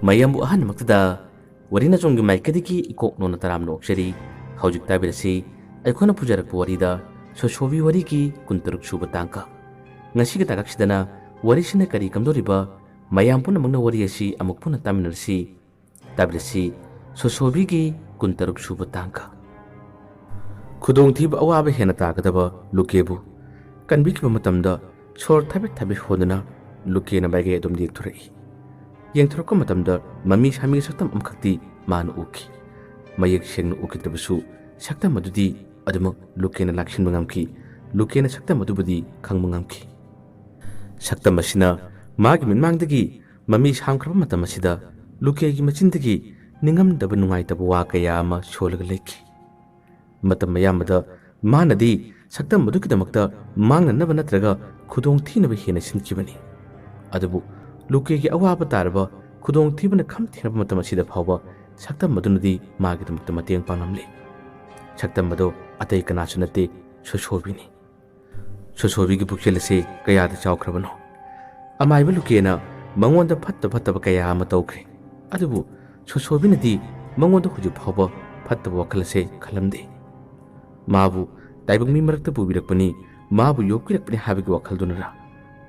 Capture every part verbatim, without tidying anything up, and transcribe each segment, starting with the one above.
ꯃꯌꯥꯝꯕꯨ ꯑꯍꯥꯟꯕꯃꯛꯇꯗ ꯋꯥꯔꯤ ꯅꯆꯣꯝꯒꯤ ꯃꯥꯏꯀꯩꯗꯒꯤ ꯏꯀꯣꯛ ꯅꯣꯟꯅ ꯇꯔꯥꯝꯅ ꯑꯣꯛꯆꯔꯤ꯫ ꯍꯧꯖꯤꯛ ꯇꯥꯕꯤꯔꯁꯤ ꯑꯩꯈꯣꯏꯅ ꯄꯨꯖꯔꯛꯄ ꯋꯥꯔꯤꯗ ꯁꯣꯁꯣꯕꯤ ꯋꯥꯔꯤꯒꯤ ꯀꯨꯟꯇꯔꯨꯛ ꯁꯨꯕ ꯇꯥꯡꯀꯛ꯫ ꯉꯁꯤꯒꯤ ꯇꯥꯡꯀꯛꯁꯤꯗꯅ ꯋꯥꯔꯤꯁꯤꯅ ꯀꯔꯤ ꯀꯝꯗꯧꯔꯤꯕ, ꯃꯌꯥꯝ ꯄꯨꯝꯅꯃꯛꯅ ꯋꯥꯔꯤ ꯑꯁꯤ ꯑꯃꯨꯛ ꯄꯨꯟꯅ ꯇꯥꯃꯤꯟꯅꯔꯁꯤ꯫ ꯇꯥꯕꯤꯔꯁꯤ ꯁꯣꯁꯣꯕꯤꯒꯤ ꯀꯨꯟꯇꯔꯨꯛ ꯁꯨꯕ ꯇꯥꯡꯀꯛ꯫ ꯈꯨꯗꯣꯡꯊꯤꯕ ꯑꯋꯥꯕ ꯍꯦꯟꯅ ꯇꯥꯒꯗꯕ ꯂꯨꯀꯦꯕꯨ ꯀꯟꯕꯤꯈꯤꯕ ꯃꯇꯝꯗ ꯁꯣꯔ ꯊꯕꯦꯠ ꯊꯕꯦꯠ ꯍꯣꯟꯗꯨꯅ ꯂꯨꯀꯦꯅ ꯃꯥꯏꯀꯩ ꯑꯗꯨꯝ ꯌꯦꯡꯊꯣꯔꯛꯏ꯫ ꯌꯦꯡꯊꯣꯔꯛꯄ ꯃꯇꯝꯗ ꯃꯃꯤ ꯁꯥꯃꯤꯒꯤ ꯁꯛꯇꯝ ꯑꯃꯈꯛꯇꯤ ꯃꯥꯅ ꯎꯈꯤ꯫ ꯃꯌꯦꯛ ꯁꯦꯡꯅ ꯎꯈꯤꯗ꯭ꯔꯕꯁꯨ ꯁꯛꯇꯝ ꯑꯗꯨꯗꯤ ꯑꯗꯨꯃꯛ ꯂꯨꯀꯦꯅ ꯂꯥꯛꯁꯤꯟꯕ ꯉꯝꯈꯤ꯫ ꯂꯨꯀꯦꯅ ꯁꯛꯇꯝ ꯑꯗꯨꯕꯨꯗꯤ ꯈꯪꯕ ꯉꯝꯈꯤ꯫ ꯁꯛꯇꯝ ꯑꯁꯤꯅ ꯃꯥꯒꯤ ꯃꯤꯠꯃꯥꯡꯗꯒꯤ ꯃꯃꯤ ꯁꯥꯝꯈ꯭ꯔꯕ ꯃꯇꯝ ꯑꯁꯤꯗ ꯂꯨꯀꯦꯒꯤ ꯃꯆꯤꯟꯗꯒꯤ ꯅꯤꯡꯉꯝꯗꯕ ꯅꯨꯡꯉꯥꯏꯇꯕ ꯋꯥ ꯀꯌꯥ ꯑꯃ ꯁꯣꯜꯂꯒ ꯂꯩꯈꯤ꯫ ꯃꯇꯝ ꯑꯌꯥꯝꯕꯗ ꯃꯥꯅꯗꯤ ꯁꯛꯇꯝ ꯑꯗꯨꯒꯤꯗꯃꯛꯇ ꯃꯥꯡꯅꯅꯕ ꯅꯠꯇ꯭ꯔꯒ ꯈꯨꯗꯣꯡꯊꯤꯅꯕ ꯍꯦꯟꯅ ꯁꯤꯟꯈꯤꯕꯅꯤ꯫ ꯑꯗꯨꯕꯨ ꯂꯨꯀꯦꯒꯤ ꯑꯋꯥꯕ ꯇꯥꯔꯕ ꯈꯨꯗꯣꯡꯊꯤꯕꯅ ꯈꯝ ꯊꯦꯡꯅꯕ ꯃꯇꯝ ꯑꯁꯤꯗ ꯐꯥꯎꯕ ꯁꯛꯇꯝ ꯑꯗꯨꯅꯗꯤ ꯃꯥꯒꯤꯗꯃꯛꯇ ꯃꯇꯦꯡ ꯄꯥꯡꯂꯝꯂꯦ꯫ ꯁꯛꯇꯝ ꯑꯗꯨ ꯑꯇꯩ ꯀꯅꯥꯁꯨ ꯅꯠꯇꯦ, ꯁꯣꯁꯣꯕꯤꯅꯤ꯫ ꯁꯣꯁꯣꯕꯤꯒꯤ ꯄꯨꯛꯆꯦꯜ ꯑꯁꯤ ꯀꯌꯥꯗ ꯆꯥꯎꯈ꯭ꯔꯕꯅꯣ? ꯑꯃꯥꯏꯕ ꯂꯨꯀꯦꯅ ꯃꯉꯣꯟꯗ ꯐꯠꯇ ꯐꯠꯇꯕ ꯀꯌꯥ ꯑꯃ ꯇꯧꯈ꯭ꯔꯦ꯫ ꯑꯗꯨꯕꯨ ꯁꯣꯁꯣꯕꯤꯅꯗꯤ ꯃꯉꯣꯟꯗ ꯍꯧꯖꯤꯛ ꯐꯥꯎꯕ ꯐꯠꯇꯕ ꯋꯥꯈꯜ ꯑꯁꯦ ꯈꯜꯂꯝꯗꯦ꯫ ꯃꯥꯕꯨ ꯇꯥꯏꯕꯪ ꯃꯤ ꯃꯔꯛꯇ ꯄꯨꯕꯤꯔꯛꯄꯅꯤ, ꯃꯥꯕꯨ ꯌꯣꯛꯄꯤꯔꯛꯄꯅꯤ ꯍꯥꯏꯕꯒꯤ ꯋꯥꯈꯜꯗꯨꯅꯔ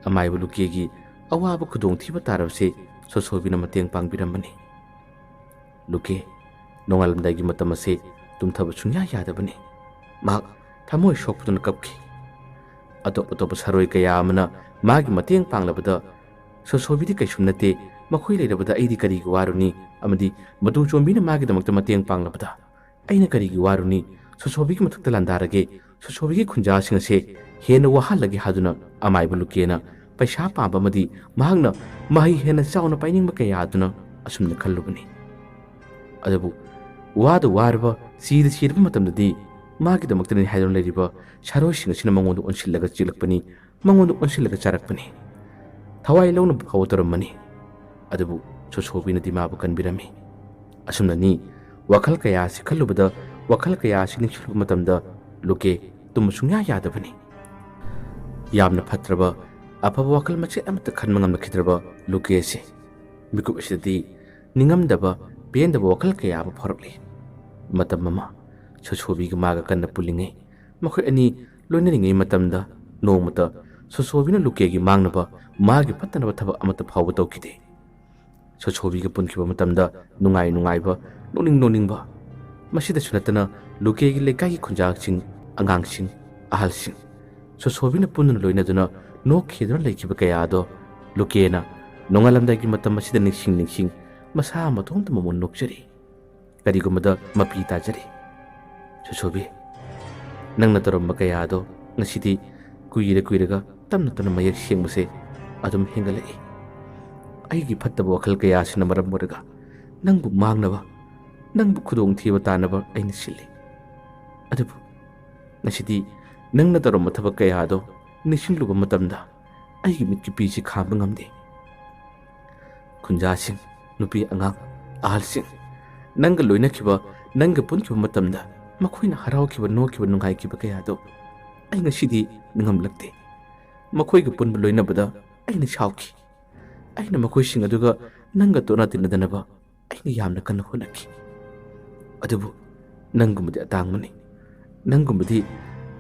ꯑꯃꯥꯏꯕ ꯂꯨꯀꯦꯒꯤ ꯑꯋꯥꯕ ꯈꯨꯗꯣꯡꯊꯤꯕ ꯇꯥꯔꯕꯁꯦ ꯁꯣꯁꯣꯕꯤꯅ ꯃꯇꯦꯡ ꯄꯥꯡꯕꯤꯔꯝꯕꯅꯤ꯫ ꯂꯨꯀꯦ ꯅꯣꯡꯉꯥꯜꯂꯝꯗꯥꯏꯒꯤ ꯃꯇꯝ ꯑꯁꯦ ꯇꯨꯝꯊꯕ ꯁꯨꯡꯌꯥ ꯌꯥꯗꯕꯅꯤ꯫ ꯃꯍꯥꯛ ꯊꯃꯣꯏ ꯁꯣꯛꯄꯗꯨꯅ ꯀꯞꯈꯤ꯫ ꯑꯇꯣꯞ ꯑꯇꯣꯞꯄ ꯁꯥꯔꯣꯏ ꯀꯌꯥ ꯑꯃꯅ ꯃꯥꯒꯤ ꯃꯇꯦꯡ ꯄꯥꯡꯂꯕꯗ ꯁꯣꯁꯣꯕꯤꯗꯤ ꯀꯩꯁꯨꯝ ꯅꯠꯇꯦ, ꯃꯈꯣꯏ ꯂꯩꯔꯕꯗ ꯑꯩꯗꯤ ꯀꯔꯤꯒꯤ ꯋꯥꯔꯨꯅꯤ? ꯑꯃꯗꯤ ꯃꯇꯨ ꯆꯣꯝꯕꯤꯅ ꯃꯥꯒꯤꯗꯃꯛꯇ ꯃꯇꯦꯡ ꯄꯥꯡꯂꯕꯗ ꯑꯩꯅ ꯀꯔꯤꯒꯤ ꯋꯥꯔꯨꯅꯤ? ꯁꯣꯁꯣꯕꯤꯒꯤ ꯃꯊꯛꯇ ꯂꯥꯟꯗꯥꯔꯒꯦ, ꯁꯣꯁꯣꯕꯤꯒꯤ ꯈꯨꯟꯖꯥꯁꯤꯡ ꯑꯁꯦ ꯍꯦꯟꯅ ꯋꯥꯍꯜꯂꯒꯦ ꯍꯥꯏꯗꯨꯅ ꯑꯃꯥꯏꯕ ꯂꯨꯀꯦꯅ ꯄꯩꯁꯥ ꯄꯥꯝꯕ ꯑꯃꯗꯤ ꯃꯍꯥꯛꯅ ꯃꯍꯩ ꯍꯦꯟꯅ ꯆꯥꯎꯅ ꯄꯥꯏꯅꯤꯡꯕ ꯀꯌꯥ ꯑꯗꯨꯅ ꯑꯁꯨꯝꯅ ꯈꯜꯂꯨꯕꯅꯤ꯫ ꯑꯗꯨꯕꯨ ꯋꯥꯗ ꯋꯥꯔꯕ, ꯁꯤꯗ ꯁꯤꯔꯕ ꯃꯇꯝꯗꯗꯤ ꯃꯥꯒꯤꯗꯃꯛꯇꯅꯤ ꯍꯥꯏꯗꯨꯅ ꯂꯩꯔꯤꯕ ꯁꯥꯔꯣꯏꯁꯤꯡ ꯑꯁꯤꯅ ꯃꯉꯣꯟꯗ ꯑꯣꯟꯁꯤꯜꯂꯒ ꯆꯤꯛꯂꯛꯄꯅꯤ, ꯃꯉꯣꯟꯗ ꯑꯣꯟꯁꯤꯜꯂꯒ ꯆꯥꯔꯛꯄꯅꯤ꯫ ꯊꯋꯥꯏ ꯂꯧꯅꯕ ꯐꯥꯎꯕ ꯇꯧꯔꯝꯕꯅꯤ꯫ ꯑꯗꯨꯕꯨ ꯁꯣꯁꯣꯕꯤꯅꯗꯤ ꯃꯥꯕꯨ ꯀꯟꯕꯤꯔꯝꯃꯤ꯫ ꯑꯁꯨꯝꯅꯅꯤ ꯋꯥꯈꯜ ꯀꯌꯥ ꯑꯁꯤ ꯈꯜꯂꯨꯕꯗ ꯋꯥꯈꯜ ꯀꯌꯥ ꯑꯁꯤ ꯅꯤꯡꯁꯤꯡꯂꯨꯕ ꯃꯇꯝꯗ ꯂꯨꯀꯦ ꯇꯨꯝꯕ ꯁꯨꯡꯌꯥ ꯌꯥꯗꯕꯅꯤ꯫ ꯌꯥꯝꯅ ꯐꯠꯇ꯭ꯔꯕ, ꯑꯐꯕ ꯋꯥꯈꯜ ꯃꯆꯦꯠ ꯑꯃꯠꯇ ꯈꯟꯕ ꯉꯝꯂꯛꯈꯤꯗ꯭ꯔꯕ ꯂꯨꯀꯦ ꯑꯁꯤ ꯃꯤꯀꯨꯞ ꯑꯁꯤꯗꯗꯤ ꯅꯤꯡꯉꯝꯗꯕ, ꯄꯦꯟꯗꯕ ꯋꯥꯈꯜ ꯀꯌꯥ ꯑꯃ ꯐꯥꯎꯔꯛꯂꯤ꯫ ꯃꯇꯝ ꯑꯃ ꯁꯣꯁꯣꯕꯤꯒ ꯃꯥꯒ ꯀꯟꯅ ꯄꯨꯜꯂꯤꯉꯩ, ꯃꯈꯣꯏ ꯑꯅꯤ ꯂꯣꯏꯅꯔꯤꯉꯩ ꯃꯇꯝꯗ ꯅꯣꯡꯃꯇ ꯁꯣꯁꯣꯕꯤꯅ ꯂꯨꯀꯦꯒꯤ ꯃꯥꯡꯅꯕ ꯃꯥꯒꯤ ꯐꯠꯇꯅꯕ ꯊꯕꯛ ꯑꯃꯠꯇ ꯐꯥꯎꯕ ꯇꯧꯈꯤꯗꯦ꯫ ꯁꯣꯁꯣꯕꯤꯒ ꯄꯨꯟꯈꯤꯕ ꯃꯇꯝꯗ ꯅꯨꯡꯉꯥꯏ ꯅꯨꯡꯉꯥꯏꯕ, ꯅꯣꯛꯅꯤꯡ ꯅꯣꯛꯅꯤꯡꯕ, ꯃꯁꯤꯗꯁꯨ ꯅꯠꯇꯅ ꯂꯨꯀꯦꯒꯤ ꯂꯩꯀꯥꯏꯒꯤ ꯈꯨꯟꯖꯥꯁꯤꯡ, ꯑꯉꯥꯡꯁꯤꯡ, ꯑꯍꯜꯁꯤꯡ, ꯁꯣꯁꯣꯕꯤꯅ ꯄꯨꯟꯗꯨꯅ ꯂꯣꯏꯅꯗꯨꯅ ꯅꯣꯛꯈꯤꯗꯨꯅ ꯂꯩꯈꯤꯕ ꯀꯌꯥ ꯑꯗꯣ ꯂꯨꯀꯦꯅ ꯅꯣꯡꯉꯥꯜꯂꯝꯗꯥꯏꯒꯤ ꯃꯇꯝ ꯑꯁꯤꯗ ꯅꯤꯡꯁꯤꯡ ꯅꯤꯡꯁꯤꯡ ꯃꯁꯥ ꯃꯇꯣꯝꯇ ꯃꯃꯨꯟ ꯅꯣꯛꯆꯔꯤ꯫ ꯀꯔꯤꯒꯨꯝꯕꯗ ꯃꯄꯤ ꯇꯥꯖꯔꯤ꯫ ꯁꯣꯁꯣꯕꯤ, ꯅꯪꯅ ꯇꯧꯔꯝꯕ ꯀꯌꯥ ꯑꯗꯣ ꯉꯁꯤꯗꯤ ꯀꯨꯏꯔ ꯀꯨꯏꯔꯒ ꯇꯞꯅ ꯇꯞꯅ ꯃꯌꯦꯛ ꯁꯦꯡꯕꯁꯦ ꯑꯗꯨꯝ ꯍꯦꯟꯒꯠꯂꯛꯏ꯫ ꯑꯩꯒꯤ ꯐꯠꯇꯕ ꯋꯥꯈꯜ ꯀꯌꯥꯁꯤꯅ ꯃꯔꯝ ꯑꯣꯏꯔꯒ ꯅꯪꯕꯨ ꯃꯥꯡꯅꯕ, ꯅꯪꯕꯨ ꯈꯨꯗꯣꯡꯊꯤꯕ ꯇꯥꯅꯕ ꯑꯩꯅ ꯁꯤꯜꯂꯤ꯫ ꯑꯗꯨꯕꯨ ꯉꯁꯤꯗꯤ ꯅꯪꯅ ꯇꯧꯔꯝꯕ ꯊꯕꯛ ꯀꯌꯥ ꯑꯗꯣ ꯅꯤꯡꯁꯤꯡꯂꯨꯕ ꯃꯇꯝꯗ ꯑꯩꯒꯤ ꯃꯤꯠꯀꯤ ꯄꯤꯁꯤ ꯈꯥꯝꯕ ꯉꯝꯗꯦ꯫ ꯈꯨꯟꯖꯥꯁꯤꯡ, ꯅꯨꯄꯤ ꯑꯉꯥꯡ, ꯑꯍꯜꯁꯤꯡ, ꯅꯪꯒ ꯂꯣꯏꯅꯈꯤꯕ, ꯅꯪꯒ ꯄꯨꯟꯈꯤꯕ ꯃꯇꯝꯗ ꯃꯈꯣꯏꯅ ꯍꯔꯥꯎꯈꯤꯕ, ꯅꯣꯛꯈꯤꯕ, ꯅꯨꯡꯉꯥꯏꯈꯤꯕ ꯀꯌꯥꯗꯣ ꯑꯩ ꯉꯁꯤꯗꯤ ꯅꯤꯡꯉꯝꯂꯛꯇꯦ꯫ ꯃꯈꯣꯏꯒ ꯄꯨꯟꯕ ꯂꯣꯏꯅꯕꯗ ꯑꯩꯅ ꯁꯥꯎꯈꯤ꯫ ꯑꯩꯅ ꯃꯈꯣꯏꯁꯤꯡ ꯑꯗꯨꯒ ꯅꯪꯒ ꯇꯣꯠꯅ ꯇꯤꯟꯅꯗꯅꯕ ꯑꯩꯅ ꯌꯥꯝꯅ ꯀꯟꯅ ꯍꯣꯠꯅꯈꯤ꯫ ꯑꯗꯨꯕꯨ ꯅꯪꯒꯨꯝꯕꯗꯤ ꯑꯇꯥꯡꯕꯅꯤ꯫ ꯅꯪꯒꯨꯝꯕꯗꯤ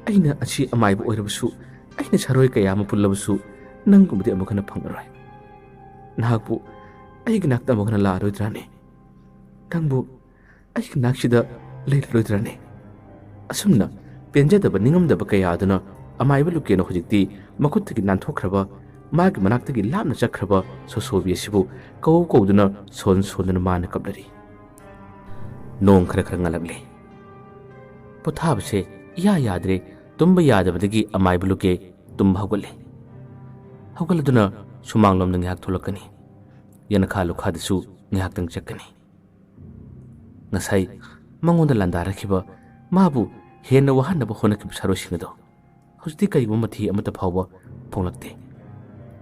ꯑꯩꯅ ꯑꯁꯤ ꯑꯃꯥꯏꯕ ꯑꯣꯏꯔꯕꯁꯨ, ꯑꯩꯅ ꯁꯥꯔꯣꯏ ꯀꯌꯥ ꯑꯃ ꯄꯨꯜꯂꯕꯁꯨ, ꯅꯪꯒꯨꯝꯕꯗꯤ ꯑꯃꯨꯛ ꯍꯟꯅ ꯐꯪꯂꯔꯣꯏ꯫ ꯅꯍꯥꯛꯄꯨ ꯑꯩꯒꯤ ꯅꯥꯛꯇ ꯑꯃꯨꯛ ꯍꯟꯅ ꯂꯥꯛꯑꯔꯣꯏꯗ꯭ꯔꯥꯅꯦ? ꯅꯪꯕꯨ ꯑꯩꯒꯤ ꯅꯥꯛꯁꯤꯗ ꯂꯩꯔꯔꯣꯏꯗ꯭ꯔꯥꯅꯦ? ꯑꯁꯨꯝꯅ ꯄꯦꯟꯖꯗꯕ, ꯅꯤꯡꯉꯝꯗꯕ ꯀꯌꯥ ꯑꯗꯨꯅ ꯑꯃꯥꯏꯕ ꯂꯨꯀꯦꯅ ꯍꯧꯖꯤꯛꯇꯤ ꯃꯈꯨꯠꯇꯒꯤ ꯅꯥꯟꯊꯣꯛꯈ꯭ꯔꯕ, ꯃꯥꯒꯤ ꯃꯅꯥꯛꯇꯒꯤ ꯂꯥꯞꯅ ꯆꯠꯈ꯭ꯔꯕ ꯁꯣꯁꯣꯕꯤ ꯑꯁꯤꯕꯨ ꯀꯧ ꯀꯧꯗꯨꯅ, ꯁꯣꯟ ꯁꯣꯟꯗꯨꯅ ꯃꯥꯅ ꯀꯞꯂꯔꯤ꯫ ꯅꯣꯡ ꯈꯔ ꯈꯔ ꯉꯥꯜꯂꯛꯂꯦ꯫ ꯄꯣꯊꯥꯕꯁꯦ ꯏꯌꯥ ꯌꯥꯗ꯭ꯔꯦ꯫ ꯇꯨꯝꯕ ꯌꯥꯗꯕꯗꯒꯤ ꯑꯃꯥꯏꯕ ꯂꯨꯀꯦ ꯇꯨꯝꯕ ꯍꯧꯒꯠꯂꯦ꯫ ꯍꯧꯒꯠꯂꯗꯨꯅ ꯁꯨꯃꯥꯡꯂꯣꯝꯗ ꯉꯥꯏꯍꯥꯛ ꯊꯣꯛꯂꯛꯀꯅꯤ꯫ ꯌꯦꯅꯈꯥ ꯂꯨꯈꯥꯗꯁꯨ ꯉꯥꯏꯍꯥꯛꯇꯪ ꯆꯠꯀꯅꯤ꯫ ꯉꯁꯥꯏ ꯃꯉꯣꯟꯗ ꯂꯥꯟꯗꯥꯔꯛꯈꯤꯕ, ꯃꯥꯕꯨ ꯍꯦꯟꯅ ꯋꯥꯍꯟꯅꯕ ꯍꯣꯠꯅꯈꯤꯕ ꯁꯥꯔꯣꯏꯁꯤꯡ ꯑꯗꯣ ꯍꯧꯖꯤꯛꯇꯤ ꯀꯔꯤꯒꯨꯝꯕ ꯃꯊꯤ ꯑꯃꯠꯇ ꯐꯥꯎꯕ ꯐꯣꯡꯂꯛꯇꯦ꯫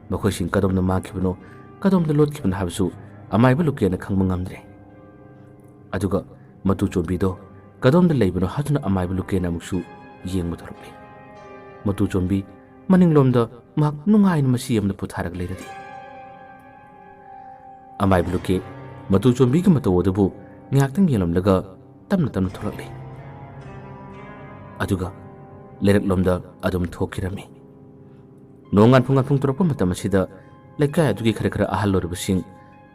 ꯃꯈꯣꯏꯁꯤꯡ ꯀꯗꯣꯝꯗ ꯃꯥꯡꯈꯤꯕꯅꯣ, ꯀꯗꯣꯝꯗ ꯂꯣꯠꯈꯤꯕꯅꯣ ꯍꯥꯏꯕꯁꯨ ꯑꯃꯥꯏꯕ ꯂꯨꯀꯦꯅ ꯈꯪꯕ ꯉꯝꯗ꯭ꯔꯦ꯫ ꯑꯗꯨꯒ ꯃꯇꯨ ꯆꯣꯝꯕꯤꯗꯣ ꯀꯗꯣꯝꯗ ꯂꯩꯕꯅꯣ ꯍꯥꯏꯗꯨꯅ ꯑꯃꯥꯏꯕ ꯂꯨꯀꯦꯅ ꯑꯃꯨꯛꯁꯨ ꯌꯦꯡꯕ ꯊꯣꯔꯛꯂꯦ꯫ ꯃꯇꯨ ꯆꯣꯝꯕꯤ ꯃꯅꯤꯡꯂꯣꯝꯗ ꯃꯍꯥꯛ ꯅꯨꯡꯉꯥꯏꯅ ꯃꯁꯤ ꯑꯃꯗ ꯄꯣꯊꯥꯔꯒ ꯂꯩꯔꯗꯤ꯫ ꯑꯃꯥꯏꯕ ꯂꯨꯀꯦ ꯃꯇꯨ ꯆꯣꯝꯕꯤꯒꯤ ꯃꯇꯧ ꯑꯗꯨꯕꯨ ꯉꯥꯏꯍꯥꯛꯇꯪ ꯌꯦꯡꯂꯝꯂꯒ ꯇꯞꯅ ꯇꯞꯅ ꯊꯣꯛꯂꯛꯂꯦ꯫ ꯑꯗꯨꯒ ꯂꯩꯔꯛꯂꯣꯝꯗ ꯑꯗꯨꯝ ꯊꯣꯛꯈꯤꯔꯝꯃꯤ꯫ ꯅꯣꯡꯉꯥꯟ ꯄꯨꯡ ꯉꯥꯟꯐꯨꯡ ꯇꯧꯔꯛꯄ ꯃꯇꯝ ꯑꯁꯤꯗ ꯂꯩꯀꯥꯏ ꯑꯗꯨꯒꯤ ꯈꯔ ꯈꯔ ꯑꯍꯜ ꯑꯣꯏꯔꯕꯁꯤꯡ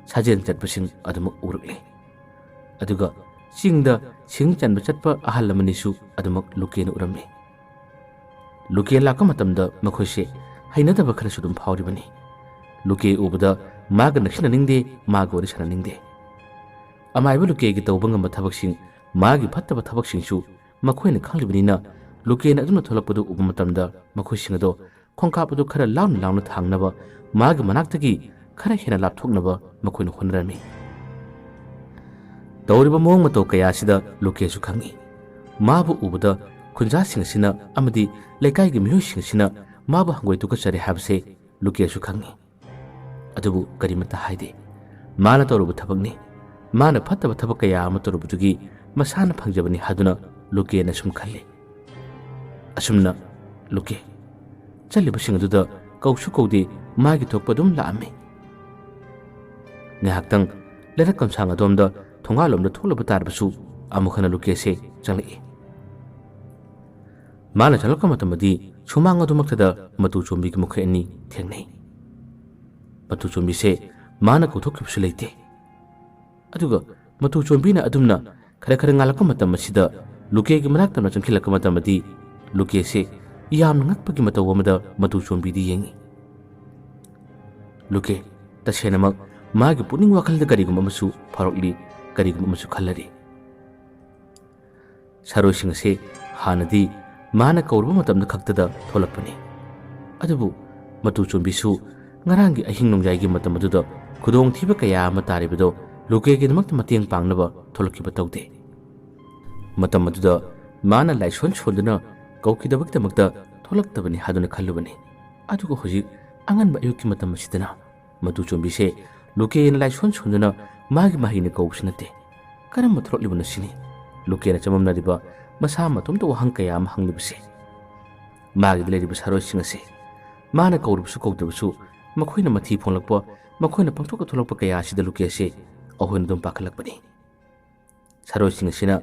ꯁꯥꯖꯦꯜ ꯆꯠꯄꯁꯤꯡ ꯑꯗꯨꯃꯛ ꯎꯔꯛꯂꯦ꯫ ꯑꯗꯨꯒ ꯆꯤꯡꯗ ꯁꯤꯡ ꯆꯟꯕ ꯆꯠꯄ ꯑꯍꯜ ꯑꯃꯅꯤꯁꯨ ꯑꯗꯨꯃꯛ ꯂꯨꯀꯦꯅ ꯎꯔꯝꯃꯤ꯫ ꯂꯨꯀꯦ ꯂꯥꯛꯄ ꯃꯇꯝꯗ ꯃꯈꯣꯏꯁꯦ ꯍꯩꯅꯗꯕ ꯈꯔꯁꯨ ꯑꯗꯨꯝ ꯐꯥꯎꯔꯤꯕꯅꯤ꯫ ꯂꯨꯀꯦ ꯎꯕꯗ ꯃꯥꯒ ꯅꯛꯁꯤꯟꯅꯅꯤꯡꯗꯦ, ꯃꯥꯒ ꯋꯥꯔꯤ ꯁꯥꯟꯅꯅꯤꯡꯗꯦ꯫ ꯑꯃꯥꯏꯕ ꯂꯨꯀꯦꯒꯤ ꯇꯧꯕ ꯉꯝꯕ ꯊꯕꯛꯁꯤꯡ, ꯃꯥꯒꯤ ꯐꯠꯇꯕ ꯊꯕꯛꯁꯤꯡꯁꯨ ꯃꯈꯣꯏꯅ ꯈꯪꯂꯤꯕꯅꯤꯅ ꯂꯨꯀꯦꯅ ꯑꯗꯨꯝꯅ ꯊꯣꯛꯂꯛꯄꯗꯨ ꯎꯕ ꯃꯇꯝꯗ ꯃꯈꯣꯏꯁꯤꯡ ꯑꯗꯣ ꯈꯣꯡꯀꯥꯞ ꯑꯗꯨ ꯈꯔ ꯂꯥꯎꯅ ꯂꯥꯎꯅ ꯊꯥꯡꯅꯕ, ꯃꯥꯒꯤ ꯃꯅꯥꯛꯇꯒꯤ ꯈꯔ ꯍꯦꯟꯅ ꯂꯥꯞꯊꯣꯛꯅꯕ ꯃꯈꯣꯏꯅ ꯍꯣꯠꯅꯔꯝꯃꯤ꯫ ꯇꯧꯔꯤꯕ ꯃꯑꯣꯡ ꯃꯇꯧ ꯀꯌꯥ ꯑꯁꯤꯗ ꯂꯨꯀꯦꯁꯨ ꯈꯪꯏ꯫ ꯃꯥꯕꯨ ꯎꯕꯗ ꯈꯨꯟꯖꯥꯁꯤꯡ ꯑꯁꯤꯅ ꯑꯃꯗꯤ ꯂꯩꯀꯥꯏꯒꯤ ꯃꯤꯑꯣꯏꯁꯤꯡ ꯑꯁꯤꯅ ꯃꯥꯕꯨ ꯍꯪꯒꯣꯏ ꯇꯨꯀꯠꯆꯔꯦ ꯍꯥꯏꯕꯁꯦ ꯂꯨꯀꯦꯁꯨ ꯈꯪꯏ꯫ ꯑꯗꯨꯕꯨ ꯀꯔꯤꯃꯠꯇ ꯍꯥꯏꯗꯦ꯫ ꯃꯥꯅ ꯇꯧꯔꯨꯕ ꯊꯕꯛꯅꯤ꯫ ꯃꯥꯅ ꯐꯠꯇꯕ ꯊꯕꯛ ꯀꯌꯥ ꯑꯃ ꯇꯧꯔꯨꯕꯗꯨꯒꯤ ꯃꯁꯥꯅ ꯐꯪꯖꯕꯅꯤ ꯍꯥꯏꯗꯨꯅ ꯂꯨꯀꯦꯅ ꯁꯨꯝ ꯈꯜꯂꯤ꯫ ꯑꯁꯨꯝꯅ ꯂꯨꯀꯦ ꯆꯠꯂꯤꯕꯁꯤꯡ ꯑꯗꯨꯗ ꯀꯧꯁꯨ ꯀꯧꯗꯦ, ꯃꯥꯒꯤ ꯊꯣꯛꯄ ꯑꯗꯨꯝ ꯂꯥꯛꯑꯝꯃꯤ꯫ ꯉꯥꯏꯍꯥꯛꯇꯪ ꯂꯩꯔꯛ ꯀꯝꯁꯥꯡ ꯑꯗꯣꯝꯗ ꯊꯣꯡꯒꯥꯜꯂꯣꯝꯗ ꯊꯣꯛꯂꯨꯕ ꯇꯥꯔꯕꯁꯨ ꯑꯃꯨꯛ ꯍꯟꯅ ꯂꯨꯀꯦꯁꯦ ꯆꯪꯂꯛꯏ꯫ ꯃꯥꯅ ꯆꯪꯂꯛꯄ ꯃꯇꯝꯗꯗꯤ ꯁꯨꯃꯥꯡ ꯑꯗꯨꯃꯛꯇꯗ ꯃꯇꯨ ꯆꯣꯝꯕꯤꯒ ꯃꯈꯣꯏ ꯑꯅꯤ ꯊꯦꯡꯅꯩ꯫ ꯃꯇꯨ ꯆꯣꯝꯕꯤꯁꯦ ꯃꯥꯅ ꯀꯧꯊꯣꯛꯈꯤꯕꯁꯨ ꯂꯩꯇꯦ꯫ ꯑꯗꯨꯒ ꯃꯇꯨ ꯆꯣꯝꯕꯤꯅ ꯑꯗꯨꯝꯅ ꯈꯔ ꯈꯔ ꯉꯥꯜꯂꯛꯄ ꯃꯇꯝ ꯑꯁꯤꯗ ꯂꯨꯀꯦꯒꯤ ꯃꯅꯥꯛ ꯇꯝꯅ ꯆꯪꯁꯤꯜꯂꯛꯄ ꯃꯇꯝꯗꯗꯤ ꯂꯨꯀꯦꯁꯦ ꯌꯥꯝꯅ ꯉꯛꯄꯒꯤ ꯃꯇꯧ ꯑꯃꯗ ꯃꯇꯨ ꯆꯣꯝꯕꯤꯗ ꯌꯦꯡꯉꯤ꯫ ꯂꯨꯀꯦ ꯇꯁꯦꯡꯅꯃꯛ ꯃꯥꯒꯤ ꯄꯨꯛꯅꯤꯡ ꯋꯥꯈꯜꯗ ꯀꯔꯤꯒꯨꯝꯕ ꯑꯃꯁꯨ ꯐꯥꯎꯔꯛꯂꯤ, ꯀꯔꯤꯒꯨꯝꯕ ꯑꯃꯁꯨ ꯈꯜꯂꯔꯤ꯫ ꯁꯥꯔꯣꯏꯁꯤꯡ ꯑꯁꯤ ꯍꯥꯟꯅꯗꯤ ꯃꯥꯅ ꯀꯧꯔꯨꯕ ꯃꯇꯝꯗ ꯈꯛꯇꯗ ꯊꯣꯛꯂꯛꯄꯅꯤ꯫ ꯑꯗꯨꯕꯨ ꯃꯇꯨ ꯆꯣꯝꯕꯤꯁꯨ ꯉꯔꯥꯡꯒꯤ ꯑꯍꯤꯡ ꯅꯣꯡꯌꯥꯏꯒꯤ ꯃꯇꯝ ꯑꯗꯨꯗ ꯈꯨꯗꯣꯡꯊꯤꯕ ꯀꯌꯥ ꯑꯃ ꯇꯥꯔꯤꯕꯗꯣ ꯂꯨꯀꯦꯒꯤꯗꯃꯛꯇ ꯃꯇꯦꯡ ꯄꯥꯡꯅꯕ ꯊꯣꯛꯂꯛꯈꯤꯕ ꯇꯧꯗꯦ꯫ ꯃꯇꯝ ꯑꯗꯨꯗ ꯃꯥꯅ ꯂꯥꯏꯁꯣꯟ ꯁꯣꯟꯗꯨꯅ ꯀꯧꯈꯤꯗꯕꯒꯤꯗꯃꯛꯇ ꯊꯣꯛꯂꯛꯇꯕꯅꯤ ꯍꯥꯏꯗꯨꯅ ꯈꯜꯂꯨꯕꯅꯤ꯫ ꯑꯗꯨꯒ ꯍꯧꯖꯤꯛ ꯑꯉꯟꯕ ꯑꯌꯨꯛꯀꯤ ꯃꯇꯝ ꯑꯁꯤꯗꯅ ꯃꯇꯨ ꯆꯣꯝꯕꯤꯁꯦ ꯂꯨꯀꯦꯅ ꯂꯥꯏꯁꯣꯟ ꯁꯣꯟꯗꯨꯅ ꯃꯥꯒꯤ ꯃꯍꯩꯅ ꯀꯧꯕꯁꯨ ꯅꯠꯇꯦ꯫ ꯀꯔꯝꯕ ꯊꯣꯛꯂꯛꯂꯤꯕꯅꯣ ꯁꯤꯅꯤ ꯂꯨꯀꯦꯅ ꯆꯃꯝꯅꯔꯤꯕ ꯃꯁꯥ ꯃꯇꯣꯝꯇ ꯋꯥꯍꯪ ꯀꯌꯥ ꯑꯃ ꯍꯪꯂꯤꯕꯁꯦ꯫ ꯃꯥꯒꯤꯗ ꯂꯩꯔꯤꯕ ꯁꯥꯔꯣꯏꯁꯤꯡ ꯑꯁꯦ ꯃꯥꯅ ꯀꯧꯔꯕꯁꯨ ꯀꯧꯗꯕꯁꯨ ꯃꯈꯣꯏꯅ ꯃꯊꯤ ꯐꯣꯡꯂꯛꯄ, ꯃꯈꯣꯏꯅ ꯄꯪꯊꯣꯛꯇ ꯊꯣꯛꯂꯛꯄ ꯀꯌꯥ ꯑꯁꯤꯗ ꯂꯨꯀꯦꯁꯦ ꯑꯍꯨꯝ ꯑꯗꯨꯝ ꯄꯥꯈꯠꯂꯛꯄꯅꯤ꯫ ꯁꯥꯔꯣꯏꯁꯤꯡ ꯑꯁꯤꯅ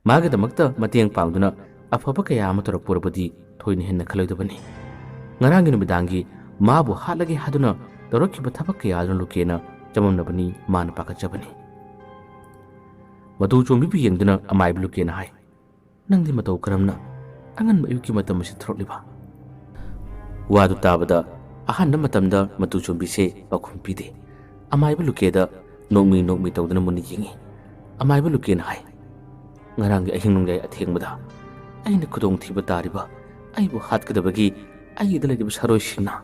ꯃꯥꯒꯤꯗꯃꯛꯇ ꯃꯇꯦꯡ ꯄꯥꯡꯗꯨꯅ ꯑꯐꯕ ꯀꯌꯥ ꯑꯃ ꯇꯧꯔꯛꯄ ꯑꯣꯏꯔꯕꯗꯤ ꯊꯣꯏꯅ ꯍꯦꯟꯅ ꯈꯜꯂꯣꯏꯗꯕꯅꯤ꯫ ꯉꯔꯥꯡꯒꯤ ꯅꯨꯃꯤꯗꯥꯡꯒꯤ ꯃꯥꯕꯨ ꯍꯥꯠꯂꯒꯦ ꯍꯥꯏꯗꯨꯅ ꯇꯧꯔꯛꯈꯤꯕ ꯊꯕꯛ ꯀꯌꯥꯗꯨꯅ ꯂꯨꯀꯦꯅ ꯆꯃꯝꯅꯕꯅꯤ, ꯃꯥꯅ ꯄꯥꯈꯠꯆꯕꯅꯤ꯫ ꯃꯇꯨ ꯆꯣꯝꯕꯤꯕꯨ ꯌꯦꯡꯗꯨꯅ ꯑꯃꯥꯏꯕ ꯂꯨꯀꯦꯅ ꯍꯥꯏ, "ꯅꯪꯗꯤ ꯃꯇꯧ ꯀꯔꯝꯅ ꯑꯉꯟꯕ ꯑꯌꯨꯛꯀꯤ ꯃꯇꯝ ꯑꯁꯤ ꯊꯣꯔꯛꯂꯤꯕ?" ꯋꯥꯗꯨ ꯇꯥꯕꯗ ꯑꯍꯥꯟꯕ ꯃꯇꯝꯗ ꯃꯇꯨ ꯆꯣꯝꯕꯤꯁꯦ ꯄꯥꯎꯈꯨꯝ ꯄꯤꯗꯦ꯫ ꯑꯃꯥꯏꯕ ꯂꯨꯀꯦꯗ ꯅꯣꯛꯃꯤ ꯅꯣꯛꯃꯤ ꯇꯧꯗꯨꯅ ꯃꯨꯟꯅ ꯌꯦꯡꯉꯤ꯫ ꯑꯃꯥꯏꯕ ꯂꯨꯀꯦꯅ ꯍꯥꯏ, "ꯉꯔꯥꯡꯒꯤ ꯑꯍꯤꯡ ꯅꯣꯡꯌꯥꯏ ꯑꯊꯦꯡꯕꯗ ꯑꯩꯅ ꯈꯨꯗꯣꯡꯊꯤꯕ ꯇꯥꯔꯤꯕ, ꯑꯩꯕꯨ ꯍꯥꯠꯀꯗꯕꯒꯤ ꯑꯩꯒꯤꯗ ꯂꯩꯔꯤꯕ ꯁꯥꯔꯣꯏꯁꯤꯡꯅ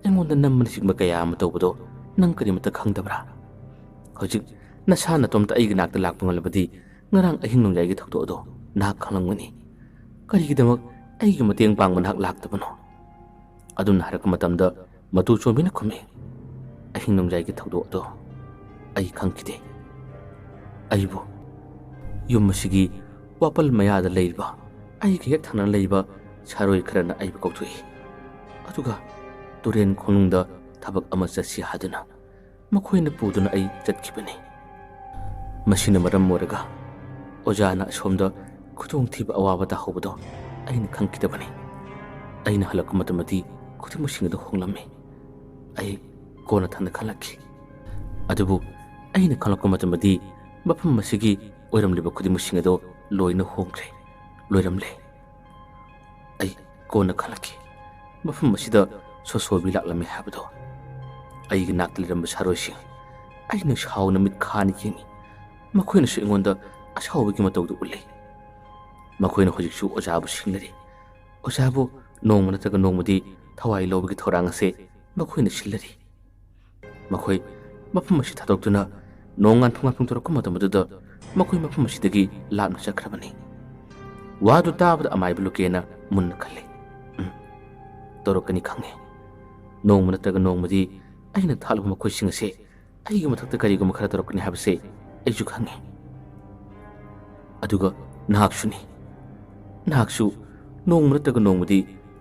ꯑꯩꯉꯣꯟꯗ ꯅꯝꯕꯅꯆꯤꯡꯕ ꯀꯌꯥ ꯑꯃ ꯇꯧꯕꯗꯣ ꯅꯪ ꯀꯔꯤꯃꯠꯇ ꯈꯪꯗꯕ꯭ꯔꯥ? ꯍꯧꯖꯤꯛ ꯅꯁꯥ ꯅꯇꯣꯝꯇ ꯑꯩꯒꯤ ꯅꯥꯛꯇ ꯂꯥꯛꯄ ꯉꯝꯂꯕꯗꯤ ꯉꯔꯥꯡ ꯑꯍꯤꯡ ꯅꯣꯡꯌꯥꯏꯒꯤ ꯊꯧꯗꯣꯛ ꯑꯗꯣ ꯅꯍꯥꯛ ꯈꯪꯂꯝꯒꯅꯤ꯫ ꯀꯔꯤꯒꯤꯗꯃꯛ ꯑꯩꯒꯤ ꯃꯇꯦꯡ ꯄꯥꯡꯕ ꯅꯍꯥꯛ ꯂꯥꯛꯇꯕꯅꯣ?" ꯑꯗꯨꯝꯅ ꯍꯥꯏꯔꯛꯄ ꯃꯇꯝꯗ ꯃꯇꯨ ꯆꯣꯝꯕꯤꯅ ꯈꯨꯝꯃꯤ, "ꯑꯍꯤꯡ ꯅꯣꯡꯌꯥꯏꯒꯤ ꯊꯧꯗꯣꯛ ꯑꯗꯣ ꯑꯩ ꯈꯪꯈꯤꯗꯦ꯫ ꯑꯩꯕꯨ ꯌꯨꯝ ꯑꯁꯤꯒꯤ ꯋꯥꯄꯜ ꯃꯌꯥꯗ ꯂꯩꯔꯤꯕ ꯑꯩꯒ ꯍꯦꯛ ꯊꯪꯅꯅ ꯂꯩꯔꯤꯕ ꯁꯥꯔꯣꯏ ꯈꯔꯅ ꯑꯩꯕꯨ ꯀꯧꯊꯣꯛꯏ꯫ ꯑꯗꯨꯒ ꯇꯨꯔꯦꯟ ꯈꯣꯡꯅꯨꯡꯗ ꯊꯕꯛ ꯑꯃ ꯆꯠꯁꯤ ꯍꯥꯏꯗꯨꯅ ꯃꯈꯣꯏꯅ ꯄꯨꯗꯨꯅ ꯑꯩ ꯆꯠꯈꯤꯕꯅꯤ꯫ ꯃꯁꯤꯅ ꯃꯔꯝ ꯑꯣꯏꯔꯒ ꯑꯣꯖꯥꯅ ꯑꯁꯣꯝꯗ ꯈꯨꯗꯣꯡꯊꯤꯕ ꯑꯋꯥꯕ ꯇꯥꯍꯧꯕꯗꯣ ꯑꯩꯅ ꯈꯪꯈꯤꯗꯕꯅꯤ꯫ ꯑꯩꯅ ꯍꯜꯂꯛꯄ ꯃꯇꯝꯗꯗꯤ ꯈꯨꯗꯤꯡꯃꯛꯁꯤꯡ ꯑꯗꯨ ꯍꯣꯡꯂꯝꯃꯤ꯫ ꯑꯩ ꯀꯣꯟꯅ ꯊꯪꯅ ꯈꯜꯂꯛꯈꯤ꯫ ꯑꯗꯨꯕꯨ ꯑꯩꯅ ꯈꯪꯂꯛꯄ ꯃꯇꯝꯗꯗꯤ ꯃꯐꯝ ꯑꯁꯤꯒꯤ ꯑꯣꯏꯔꯝꯂꯤꯕ ꯈꯨꯗꯤꯡꯃꯛꯁꯤꯡ ꯑꯗꯨ ꯂꯣꯏꯅ ꯍꯣꯡꯈ꯭ꯔꯦ, ꯂꯣꯏꯔꯝꯂꯦ꯫ ꯑꯩ ꯀꯣꯟꯅ ꯈꯜꯂꯛꯈꯤ, ꯃꯐꯝ ꯑꯁꯤꯗ ꯁꯣꯁꯣꯕꯤ ꯂꯥꯛꯂꯝꯃꯤ ꯍꯥꯏꯕꯗꯣ꯫ ꯑꯩꯒꯤ ꯅꯥꯛꯇ ꯂꯩꯔꯝꯕ ꯁꯥꯔꯣꯏꯁꯤꯡ ꯑꯩꯅ ꯁꯥꯎꯅ ꯃꯤꯠ ꯈꯥꯅ ꯌꯦꯡꯉꯤ꯫ ꯃꯈꯣꯏꯅꯁꯨ ꯑꯩꯉꯣꯟꯗ ꯑꯁꯥꯎꯕꯒꯤ ꯃꯇꯧꯗꯨ ꯎꯠꯂꯤ꯫ ꯃꯈꯣꯏꯅ ꯍꯧꯖꯤꯛꯁꯨ ꯑꯣꯖꯥꯕꯨ ꯁꯤꯡꯅꯔꯤ꯫ ꯑꯣꯖꯥꯕꯨ ꯅꯣꯡꯃ ꯅꯠꯇ꯭ꯔꯒ ꯅꯣꯡꯃꯗꯤ ꯊꯋꯥꯏ ꯂꯧꯕꯒꯤ ꯊꯧꯔꯥꯡ ꯑꯁꯦ ꯃꯈꯣꯏꯅ ꯁꯤꯜꯂꯔꯤ꯫ ꯃꯈꯣꯏ ꯃꯐꯝ ꯑꯁꯤ ꯊꯥꯗꯣꯛꯇꯨꯅ ꯅꯣꯡꯉꯥꯟ ꯐꯨꯡꯉꯥꯟ ꯐꯣꯡꯗꯣꯔꯛꯄ ꯃꯇꯝ ꯑꯗꯨꯗ ꯃꯈꯣꯏ ꯃꯐꯝ ꯑꯁꯤꯗꯒꯤ ꯂꯥꯞꯅ ꯆꯠꯈ꯭ꯔꯕꯅꯤ꯫ ꯋꯥꯗꯨ ꯇꯥꯕꯗ ꯑꯃꯥꯏꯕ ꯂꯨꯀꯦꯅ ꯃꯨꯟꯅ ꯈꯜꯂꯤ꯫ "ꯎꯝ, ꯇꯧꯔꯛꯀꯅꯤ ꯈꯪꯉꯤ꯫ ꯅꯣꯡꯃ ꯅꯠꯇ꯭ꯔꯒ ꯅꯣꯡꯃꯗꯤ ꯑꯩꯅ ꯊꯥꯠꯂꯨꯕ ꯃꯈꯣꯏꯁꯤꯡ ꯑꯁꯦ ꯑꯩꯒꯤ ꯃꯊꯛꯇ ꯀꯔꯤꯒꯨꯝꯕ ꯈꯔ ꯇꯧꯔꯛꯀꯅꯤ ꯍꯥꯏꯕꯁꯦ ꯑꯩꯁꯨ ꯈꯪꯉꯤ꯫ ꯑꯗꯨꯒ ꯅꯍꯥꯛꯁꯨꯅꯤ꯫ ꯅꯍꯥꯛꯁꯨ ꯅꯣꯡꯃ ꯅꯠꯇ꯭ꯔꯒ ꯅꯣꯡꯃꯗꯤ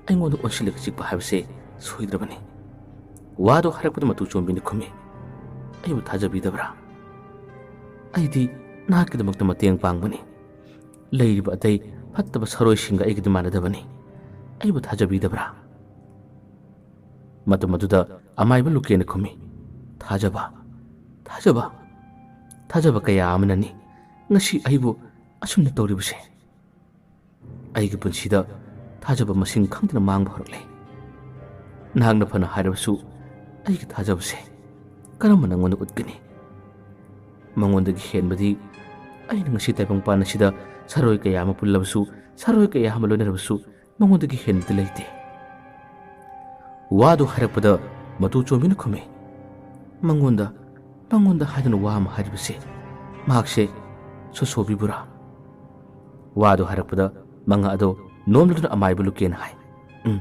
ꯑꯩꯉꯣꯟꯗ ꯑꯣꯟꯁꯤꯜꯂꯒ ꯆꯤꯛꯄ ꯍꯥꯏꯕꯁꯦ ꯁꯣꯏꯗ꯭ꯔꯕꯅꯤ꯫" ꯋꯥꯗꯨ ꯍꯥꯏꯔꯛꯄꯗ ꯃꯇꯨ ꯆꯣꯝꯕꯤꯅ ꯈꯨꯝꯃꯤ, "ꯑꯩꯕꯨ ꯊꯥꯖꯕꯤꯗꯕ꯭ꯔꯥ?" ꯑꯩꯗꯤ ꯅꯍꯥꯛꯀꯤꯗꯃꯛꯇ ꯃꯇꯦꯡ ꯄꯥꯡꯕꯅꯤ꯫ ꯂꯩꯔꯤꯕ ꯑꯇꯩ ꯐꯠꯇꯕ ꯁꯥꯔꯣꯏꯁꯤꯡꯒ ꯑꯩꯒꯗꯤ ꯃꯥꯟꯅꯗꯕꯅꯤ꯫ ꯑꯩꯕꯨ ꯊꯥꯖꯕꯤꯗꯕ꯭ꯔꯥ?" ꯃꯇꯝ ꯑꯗꯨꯗ ꯑꯃꯥꯏꯕ ꯂꯨꯀꯦꯅ ꯈꯨꯝꯃꯤ, "ꯊꯥꯖꯕ, ꯊꯥꯖꯕ, ꯊꯥꯖꯕ ꯀꯌꯥ ꯑꯃꯅꯅꯤ ꯉꯁꯤ ꯑꯩꯕꯨ ꯑꯁꯨꯝꯅ ꯇꯧꯔꯤꯕꯁꯦ꯫ ꯑꯩꯒꯤ ꯄꯨꯟꯁꯤꯗ ꯊꯥꯖꯕ ꯃꯁꯤꯡ ꯈꯪꯗꯅ ꯃꯥꯡꯕ ꯍꯧꯔꯛꯂꯦ꯫ ꯅꯍꯥꯛꯅ ꯐꯅ ꯍꯥꯏꯔꯕꯁꯨ ꯑꯩꯒꯤ ꯊꯥꯖꯕꯁꯦ ꯀꯔꯝꯕ ꯅꯪꯉꯣꯟꯗ ꯎꯠꯀꯅꯤ? ꯃꯉꯣꯟꯗꯒꯤ ꯍꯦꯟꯕꯗꯤ ꯑꯩꯅ ꯉꯁꯤ ꯇꯥꯏꯕꯪꯄꯥꯟ ꯑꯁꯤꯗ ꯁꯥꯔꯣꯏ ꯀꯌꯥ ꯑꯃ ꯄꯨꯜꯂꯕꯁꯨ, ꯁꯥꯔꯣꯏ ꯀꯌꯥ ꯑꯃ ꯂꯣꯏꯅꯔꯕꯁꯨ ꯃꯉꯣꯟꯗꯒꯤ ꯍꯦꯟꯕꯗꯤ ꯂꯩꯇꯦ꯫" ꯋꯥꯗꯨ ꯍꯥꯏꯔꯛꯄꯗ ꯃꯇꯨ ꯆꯣꯝꯕꯤꯅ ꯈꯨꯝꯃꯤ, "ꯃꯉꯣꯟꯗ, ꯃꯉꯣꯟꯗ ꯍꯥꯏꯗꯨꯅ ꯋꯥ ꯑꯃ ꯍꯥꯏꯔꯤꯕꯁꯦ, ꯃꯍꯥꯛꯁꯦ ꯁꯣꯁꯣꯕꯤꯕꯨꯔꯥ?" ꯋꯥꯗꯨ ꯍꯥꯏꯔꯛꯄꯗ ꯃꯉꯥ ꯑꯗꯣ ꯅꯣꯝꯂꯗꯨꯅ ꯑꯃꯥꯏꯕ ꯂꯨꯀꯦꯅ ꯍꯥꯏ, "ꯎꯝ,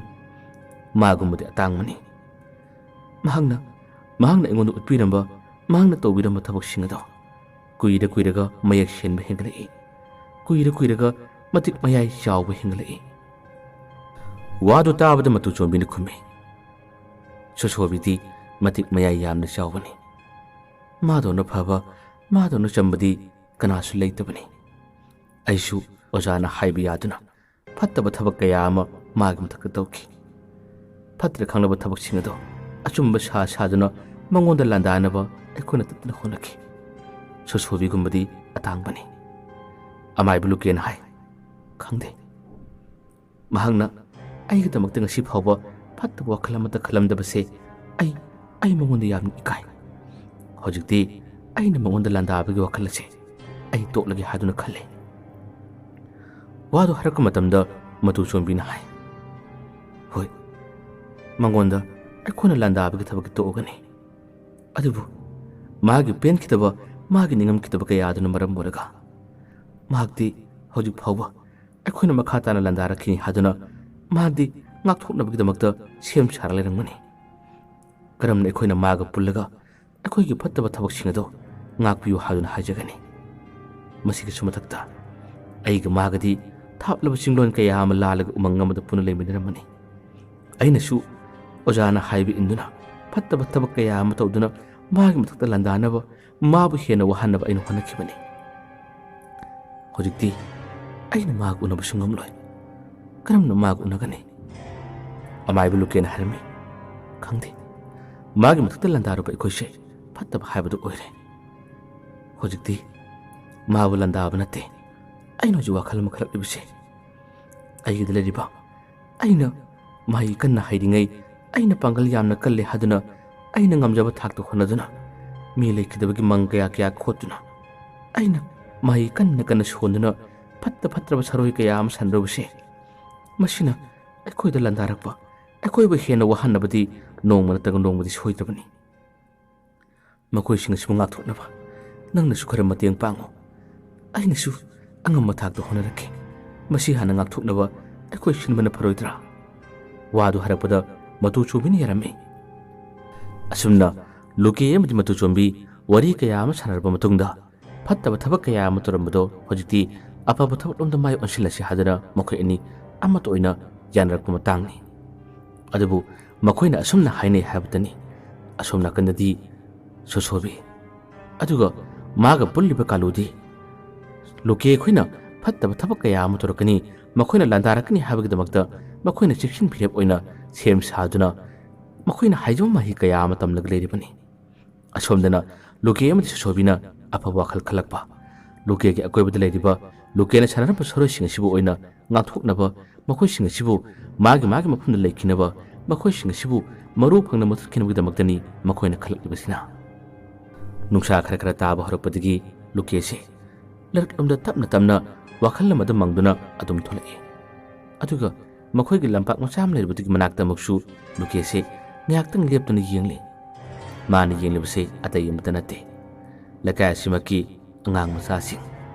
ꯃꯥꯒꯨꯝꯕꯗꯤ ꯑꯇꯥꯡꯕꯅꯤ꯫ ꯃꯍꯥꯛꯅ, ꯃꯍꯥꯛꯅ ꯑꯩꯉꯣꯟꯗ ꯎꯠꯄꯤꯔꯝꯕ, ꯃꯍꯥꯛꯅ ꯇꯧꯕꯤꯔꯝꯕ ꯊꯕꯛꯁꯤꯡ ꯑꯗꯣ ꯀꯨꯏꯔ ꯀꯨꯏꯔꯒ ꯃꯌꯦꯛ ꯁꯦꯡꯕ ꯍꯦꯟꯒꯠꯂꯛꯏ꯫ ꯀꯨꯏꯔ ꯀꯨꯏꯔꯒ ꯃꯇꯤꯛ ꯃꯌꯥꯏ ꯆꯥꯎꯕ ꯍꯦꯟꯒꯠꯂꯛꯏ꯫" ꯋꯥꯗꯨ ꯇꯥꯕꯗ ꯃꯇꯨ ꯆꯣꯝꯕꯤꯅ ꯈꯨꯝꯃꯤ, "ꯁꯣꯁꯣꯕꯤꯗꯤ ꯃꯇꯤꯛ ꯃꯌꯥꯏ ꯌꯥꯝꯅ ꯆꯥꯎꯕꯅꯤ꯫ ꯃꯥꯗꯧꯅ ꯐꯕ, ꯃꯥꯗꯧꯅ ꯆꯝꯕꯗꯤ ꯀꯅꯥꯁꯨ ꯂꯩꯇꯕꯅꯤ꯫ ꯑꯩꯁꯨ ꯑꯣꯖꯥꯅ ꯍꯥꯏꯕ ꯌꯥꯗꯨꯅ ꯐꯠꯇꯕ ꯊꯕꯛ ꯀꯌꯥ ꯑꯃ ꯃꯥꯒꯤ ꯃꯊꯛꯇ ꯇꯧꯈꯤ꯫ ꯐꯠꯇ꯭ꯔꯦ ꯈꯪꯂꯕ ꯊꯕꯛꯁꯤꯡ ꯑꯗꯣ ꯑꯆꯨꯝꯕ ꯁꯥ ꯁꯥꯗꯨꯅ ꯃꯉꯣꯟꯗ ꯂꯥꯟꯗꯥꯅꯕ ꯑꯩꯈꯣꯏꯅ ꯇꯠꯇꯅ ꯍꯣꯠꯅꯈꯤ꯫ ꯁꯣꯁꯣꯕꯤꯒꯨꯝꯕꯗꯤ ꯑꯇꯥꯡꯕꯅꯤ꯫" ꯑꯃꯥꯏꯕ ꯂꯨꯀꯦꯅ ꯍꯥꯏ, "ꯈꯪꯗꯦ꯫ ꯃꯍꯥꯛꯅ ꯑꯩꯒꯤꯗꯃꯛꯇ ꯉꯁꯤ ꯐꯥꯎꯕ ꯐꯠꯇꯕ ꯋꯥꯈꯜ ꯑꯃꯠꯇ ꯈꯜꯂꯝꯗꯕꯁꯦ ꯑꯩ, ꯑꯩ ꯃꯉꯣꯟꯗ ꯌꯥꯝꯅ ꯏꯀꯥꯏ꯫ ꯍꯧꯖꯤꯛꯇꯤ ꯑꯩꯅ ꯃꯉꯣꯟꯗ ꯂꯥꯟꯗꯥꯕꯒꯤ ꯋꯥꯈꯜ ꯑꯁꯦ ꯑꯩ ꯇꯣꯛꯂꯒꯦ ꯍꯥꯏꯗꯨꯅ ꯈꯜꯂꯦ꯫" ꯋꯥꯗꯨ ꯍꯥꯏꯔꯛꯄ ꯃꯇꯝꯗ ꯃꯇꯨ ꯆꯣꯝꯕꯤꯅ ꯍꯥꯏ, "ꯍꯣꯏ, ꯃꯉꯣꯟꯗ ꯑꯩꯈꯣꯏꯅ ꯂꯥꯟꯗꯥꯕꯒꯤ ꯊꯕꯛꯇꯤ ꯇꯣꯛꯑꯒꯅꯤ꯫ ꯑꯗꯨꯕꯨ ꯃꯥꯒꯤ ꯄꯦꯟꯈꯤꯗꯕ, ꯃꯥꯒꯤ ꯅꯤꯡꯉꯝꯈꯤꯗꯕ ꯀꯌꯥ ꯑꯗꯨꯅ ꯃꯔꯝ ꯑꯣꯏꯔꯒ ꯃꯍꯥꯛꯇꯤ ꯍꯧꯖꯤꯛ ꯐꯥꯎꯕ ꯑꯩꯈꯣꯏꯅ ꯃꯈꯥ ꯇꯥꯅ ꯂꯥꯟꯗꯥꯔꯛꯈꯤꯅꯤ ꯍꯥꯏꯗꯨꯅ ꯃꯍꯥꯛꯇꯤ ꯉꯥꯛꯊꯣꯛꯅꯕꯒꯤꯗꯃꯛꯇ ꯁꯦꯝ ꯁꯥꯔ ꯂꯩꯔꯝꯒꯅꯤ꯫ ꯀꯔꯝꯅ ꯑꯩꯈꯣꯏꯅ ꯃꯥꯒ ꯄꯨꯜꯂꯒ ꯑꯩꯈꯣꯏꯒꯤ ꯐꯠꯇꯕ ꯊꯕꯛꯁꯤꯡ ꯑꯗꯨ ꯉꯥꯛꯄꯤꯌꯨ ꯍꯥꯏꯗꯨꯅ ꯍꯥꯏꯖꯒꯅꯤ? ꯃꯁꯤꯒꯤꯁꯨ ꯃꯊꯛꯇ ꯑꯩꯒ ꯃꯥꯒꯗꯤ ꯊꯥꯞꯂꯕ ꯆꯤꯡꯂꯣꯟ ꯀꯌꯥ ꯑꯃ ꯂꯥꯜꯂꯒ ꯎꯃꯪ ꯑꯃꯗ ꯄꯨꯟꯅ ꯂꯩꯃꯤꯟꯅꯔꯝꯕꯅꯤ꯫ ꯑꯩꯅꯁꯨ ꯑꯣꯖꯥꯅ ꯍꯥꯏꯕ ꯏꯟꯗꯨꯅ ꯐꯠꯇꯕ ꯊꯕꯛ ꯀꯌꯥ ꯑꯃ ꯇꯧꯗꯨꯅ ꯃꯥꯒꯤ ꯃꯊꯛꯇ ꯂꯥꯟꯗꯥꯅꯕ ꯃꯥꯕꯨ ꯍꯦꯟꯅ ꯋꯥꯍꯟꯅꯕ ꯑꯩꯅ ꯍꯣꯠꯅꯈꯤꯕꯅꯤ꯫ ꯍꯧꯖꯤꯛꯇꯤ ꯑꯩꯅ ꯃꯥꯒ ꯎꯅꯕꯁꯨ ꯉꯝꯂꯣꯏ꯫ ꯀꯔꯝꯅ ꯃꯥꯒ ꯎꯅꯒꯅꯤ? ꯑꯃꯥꯏꯕ ꯂꯨꯀꯦꯅ ꯍꯥꯏꯔꯝꯃꯤ꯫ ꯈꯪꯗꯦ, ꯃꯥꯒꯤ ꯃꯊꯛꯇ ꯂꯥꯟꯗꯥꯔꯨꯕ ꯑꯩꯈꯣꯏꯁꯦ ꯐꯠꯇꯕ ꯍꯥꯏꯕꯗꯨ ꯑꯣꯏꯔꯦ꯫ ꯍꯧꯖꯤꯛꯇꯤ ꯃꯥꯕꯨ ꯂꯥꯟꯗꯥꯕ ꯅꯠꯇꯦ, ꯑꯩꯅ ꯍꯧꯖꯤꯛ ꯋꯥꯈꯜ ꯑꯃ ꯈꯜꯂꯛꯂꯤꯕꯁꯦ꯫ ꯑꯩꯒꯤꯗ ꯂꯩꯔꯤꯕ, ꯑꯩꯅ ꯃꯍꯩ ꯀꯟꯅ ꯍꯩꯔꯤꯉꯩ, ꯑꯩꯅ ꯄꯥꯡꯒꯜ ꯌꯥꯝꯅ ꯀꯜꯂꯦ ꯍꯥꯏꯗꯨꯅ, ꯑꯩꯅ ꯉꯝꯖꯕ ꯊꯥꯛꯇ ꯍꯣꯠꯅꯗꯨꯅ, ꯃꯤ ꯂꯩꯈꯤꯗꯕꯒꯤ ꯃꯪ ꯀꯌꯥ ꯀꯌꯥ ꯈꯣꯠꯇꯨꯅ, ꯑꯩꯅ ꯃꯍꯩ ꯀꯟꯅ ꯀꯟꯅ ꯁꯣꯟꯗꯨꯅ ꯐꯠꯇ ꯐꯠꯇ꯭ꯔꯕ ꯁꯔꯣꯏ ꯀꯌꯥ ꯑꯃ ꯁꯟꯗꯧꯔꯤꯕꯁꯦ, ꯃꯁꯤꯅ ꯑꯩꯈꯣꯏꯗ ꯂꯥꯟꯗꯥꯔꯛꯄ, ꯑꯩꯈꯣꯏꯕꯨ ꯍꯦꯟꯅ ꯋꯥꯍꯟꯅꯕꯗꯤ ꯅꯣꯡꯃ ꯅꯠꯇ꯭ꯔꯒ ꯅꯣꯡꯃꯗꯤ ꯁꯣꯏꯗ꯭ꯔꯕꯅꯤ꯫ ꯃꯈꯣꯏꯁꯤꯡ ꯑꯁꯤꯕꯨ ꯉꯥꯛꯊꯣꯛꯅꯕ ꯅꯪꯅꯁꯨ ꯈꯔ ꯃꯇꯦꯡ ꯄꯥꯡꯉꯨ꯫ ꯑꯩꯅꯁꯨ ꯑꯉꯝꯕ ꯊꯥꯛꯇ ꯍꯣꯠꯅꯔꯛꯀꯦ꯫ ꯃꯁꯤ ꯍꯥꯟꯅ ꯉꯥꯛꯊꯣꯛꯅꯕ ꯑꯩꯈꯣꯏ ꯁꯤꯟꯕꯅ ꯐꯔꯣꯏꯗ꯭ꯔꯥ? ꯋꯥꯗꯨ ꯍꯥꯏꯔꯛꯄꯗ ꯃꯇꯨ ꯆꯣꯝꯕꯤꯅ ꯌꯥꯔꯝꯃꯤ꯫ ꯑꯁꯨꯝꯅ ꯂꯨꯀꯦ ꯑꯃꯗꯤ ꯃꯇꯨ ꯆꯣꯝꯕꯤ ꯋꯥꯔꯤ ꯀꯌꯥ ꯑꯃ ꯁꯥꯟꯅꯔꯕ ꯃꯇꯨꯡꯗ, ꯐꯠꯇꯕ ꯊꯕꯛ ꯀꯌꯥ ꯑꯃ ꯇꯧꯔꯝꯕꯗꯣ ꯍꯧꯖꯤꯛꯇꯤ ꯑꯐꯕ ꯊꯕꯛꯂꯣꯝꯗ ꯃꯥꯏ ꯑꯣꯟꯁꯤꯜꯂꯁꯤ ꯍꯥꯏꯗꯨꯅ ꯃꯈꯣꯏ ꯑꯅꯤ ꯑꯃꯠꯇ ꯑꯣꯏꯅ ꯌꯥꯅꯔꯛꯄ ꯃꯇꯥꯡꯅꯤ꯫ ꯑꯗꯨꯕꯨ ꯃꯈꯣꯏꯅ ꯑꯁꯨꯝꯅ ꯍꯥꯏꯅꯩ ꯍꯥꯏꯕꯇꯅꯤ꯫ ꯑꯁꯣꯝ ꯅꯥꯀꯟꯗꯗꯤ ꯁꯣꯁꯣꯕꯤ, ꯑꯗꯨꯒ ꯃꯥꯒ ꯄꯨꯜꯂꯤꯕ ꯀꯥꯂꯨꯗꯤ, ꯂꯨꯀꯦ ꯑꯩꯈꯣꯏꯅ ꯐꯠꯇꯕ ꯊꯕꯛ ꯀꯌꯥ ꯑꯃ ꯇꯧꯔꯛꯀꯅꯤ, ꯃꯈꯣꯏꯅ ꯂꯥꯟꯗꯥꯔꯛꯀꯅꯤ ꯍꯥꯏꯕꯒꯤꯗꯃꯛꯇ ꯃꯈꯣꯏꯅ ꯆꯦꯛꯁꯤꯟ ꯐꯤꯔꯦꯞ ꯑꯣꯏꯅ ꯁꯦꯝ ꯁꯥꯗꯨꯅ ꯃꯈꯣꯏꯅ ꯍꯥꯏꯖꯕ ꯃꯍꯩ ꯀꯌꯥ ꯑꯃ ꯇꯝꯂꯒ ꯂꯩꯔꯤꯕꯅꯤ꯫ ꯑꯁꯣꯝꯗꯅ ꯂꯨꯀꯦ ꯑꯃꯗꯤ ꯁꯣꯁꯣꯕꯤꯅ ꯑꯐꯕ ꯋꯥꯈꯜ ꯈꯜꯂꯛꯄ, ꯂꯨꯀꯦꯒꯤ ꯑꯀꯣꯏꯕꯗ ꯂꯩꯔꯤꯕ ꯂꯨꯀꯦꯅ ꯁꯥꯟꯅꯔꯝꯕ ꯁꯔꯣꯏꯁꯤꯡ ꯑꯁꯤꯕꯨ ꯑꯣꯏꯅ ꯉꯥꯛꯊꯣꯛꯅꯕ, ꯃꯈꯣꯏꯁꯤꯡ ꯑꯁꯤꯕꯨ ꯃꯥꯒꯤ ꯃꯥꯒꯤ ꯃꯐꯝꯗ ꯂꯩꯈꯤꯅꯕ, ꯃꯈꯣꯏꯁꯤꯡ ꯑꯁꯤꯕꯨ ꯃꯔꯨ ꯐꯪꯅ ꯃꯨꯊꯠꯈꯤꯅꯕꯒꯤꯗꯃꯛꯇꯅꯤ ꯃꯈꯣꯏꯅ ꯈꯜꯂꯛꯂꯤꯕꯁꯤꯅ꯫ ꯅꯨꯡꯁꯥ ꯈꯔ ꯈꯔ ꯇꯥꯕ ꯍꯧꯔꯛꯄꯗꯒꯤ ꯂꯨꯀꯦꯁꯦ ꯂꯩꯔꯛꯂꯣꯝꯗ ꯇꯞꯅ ꯇꯞꯅ ꯋꯥꯈꯜ ꯑꯃꯗ ꯃꯪꯗꯨꯅ ꯑꯗꯨꯝ ꯊꯣꯛꯂꯛꯏ꯫ ꯑꯗꯨꯒ ꯃꯈꯣꯏꯒꯤ ꯂꯝꯄꯥꯛ ꯃꯆꯥ ꯑꯃ ꯂꯩꯔꯤꯕꯗꯨꯒꯤ ꯃꯅꯥꯛꯇ ꯑꯃꯨꯛꯁꯨ ꯂꯨꯀꯦꯁꯦ ꯉꯥꯏꯍꯥꯛꯇꯪ ꯂꯦꯞꯇꯨꯅ ꯌꯦꯡꯂꯤ꯫ ꯃꯥꯅ ꯌꯦꯡꯂꯤꯕꯁꯦ ꯑꯇꯩ ꯑꯃꯠꯇ ꯅꯠꯇꯦ, ꯂꯩꯀꯥꯏ ꯑꯁꯤꯃꯛꯀꯤ ꯑꯉꯥꯡ ꯃꯆꯥꯁꯤꯡ꯫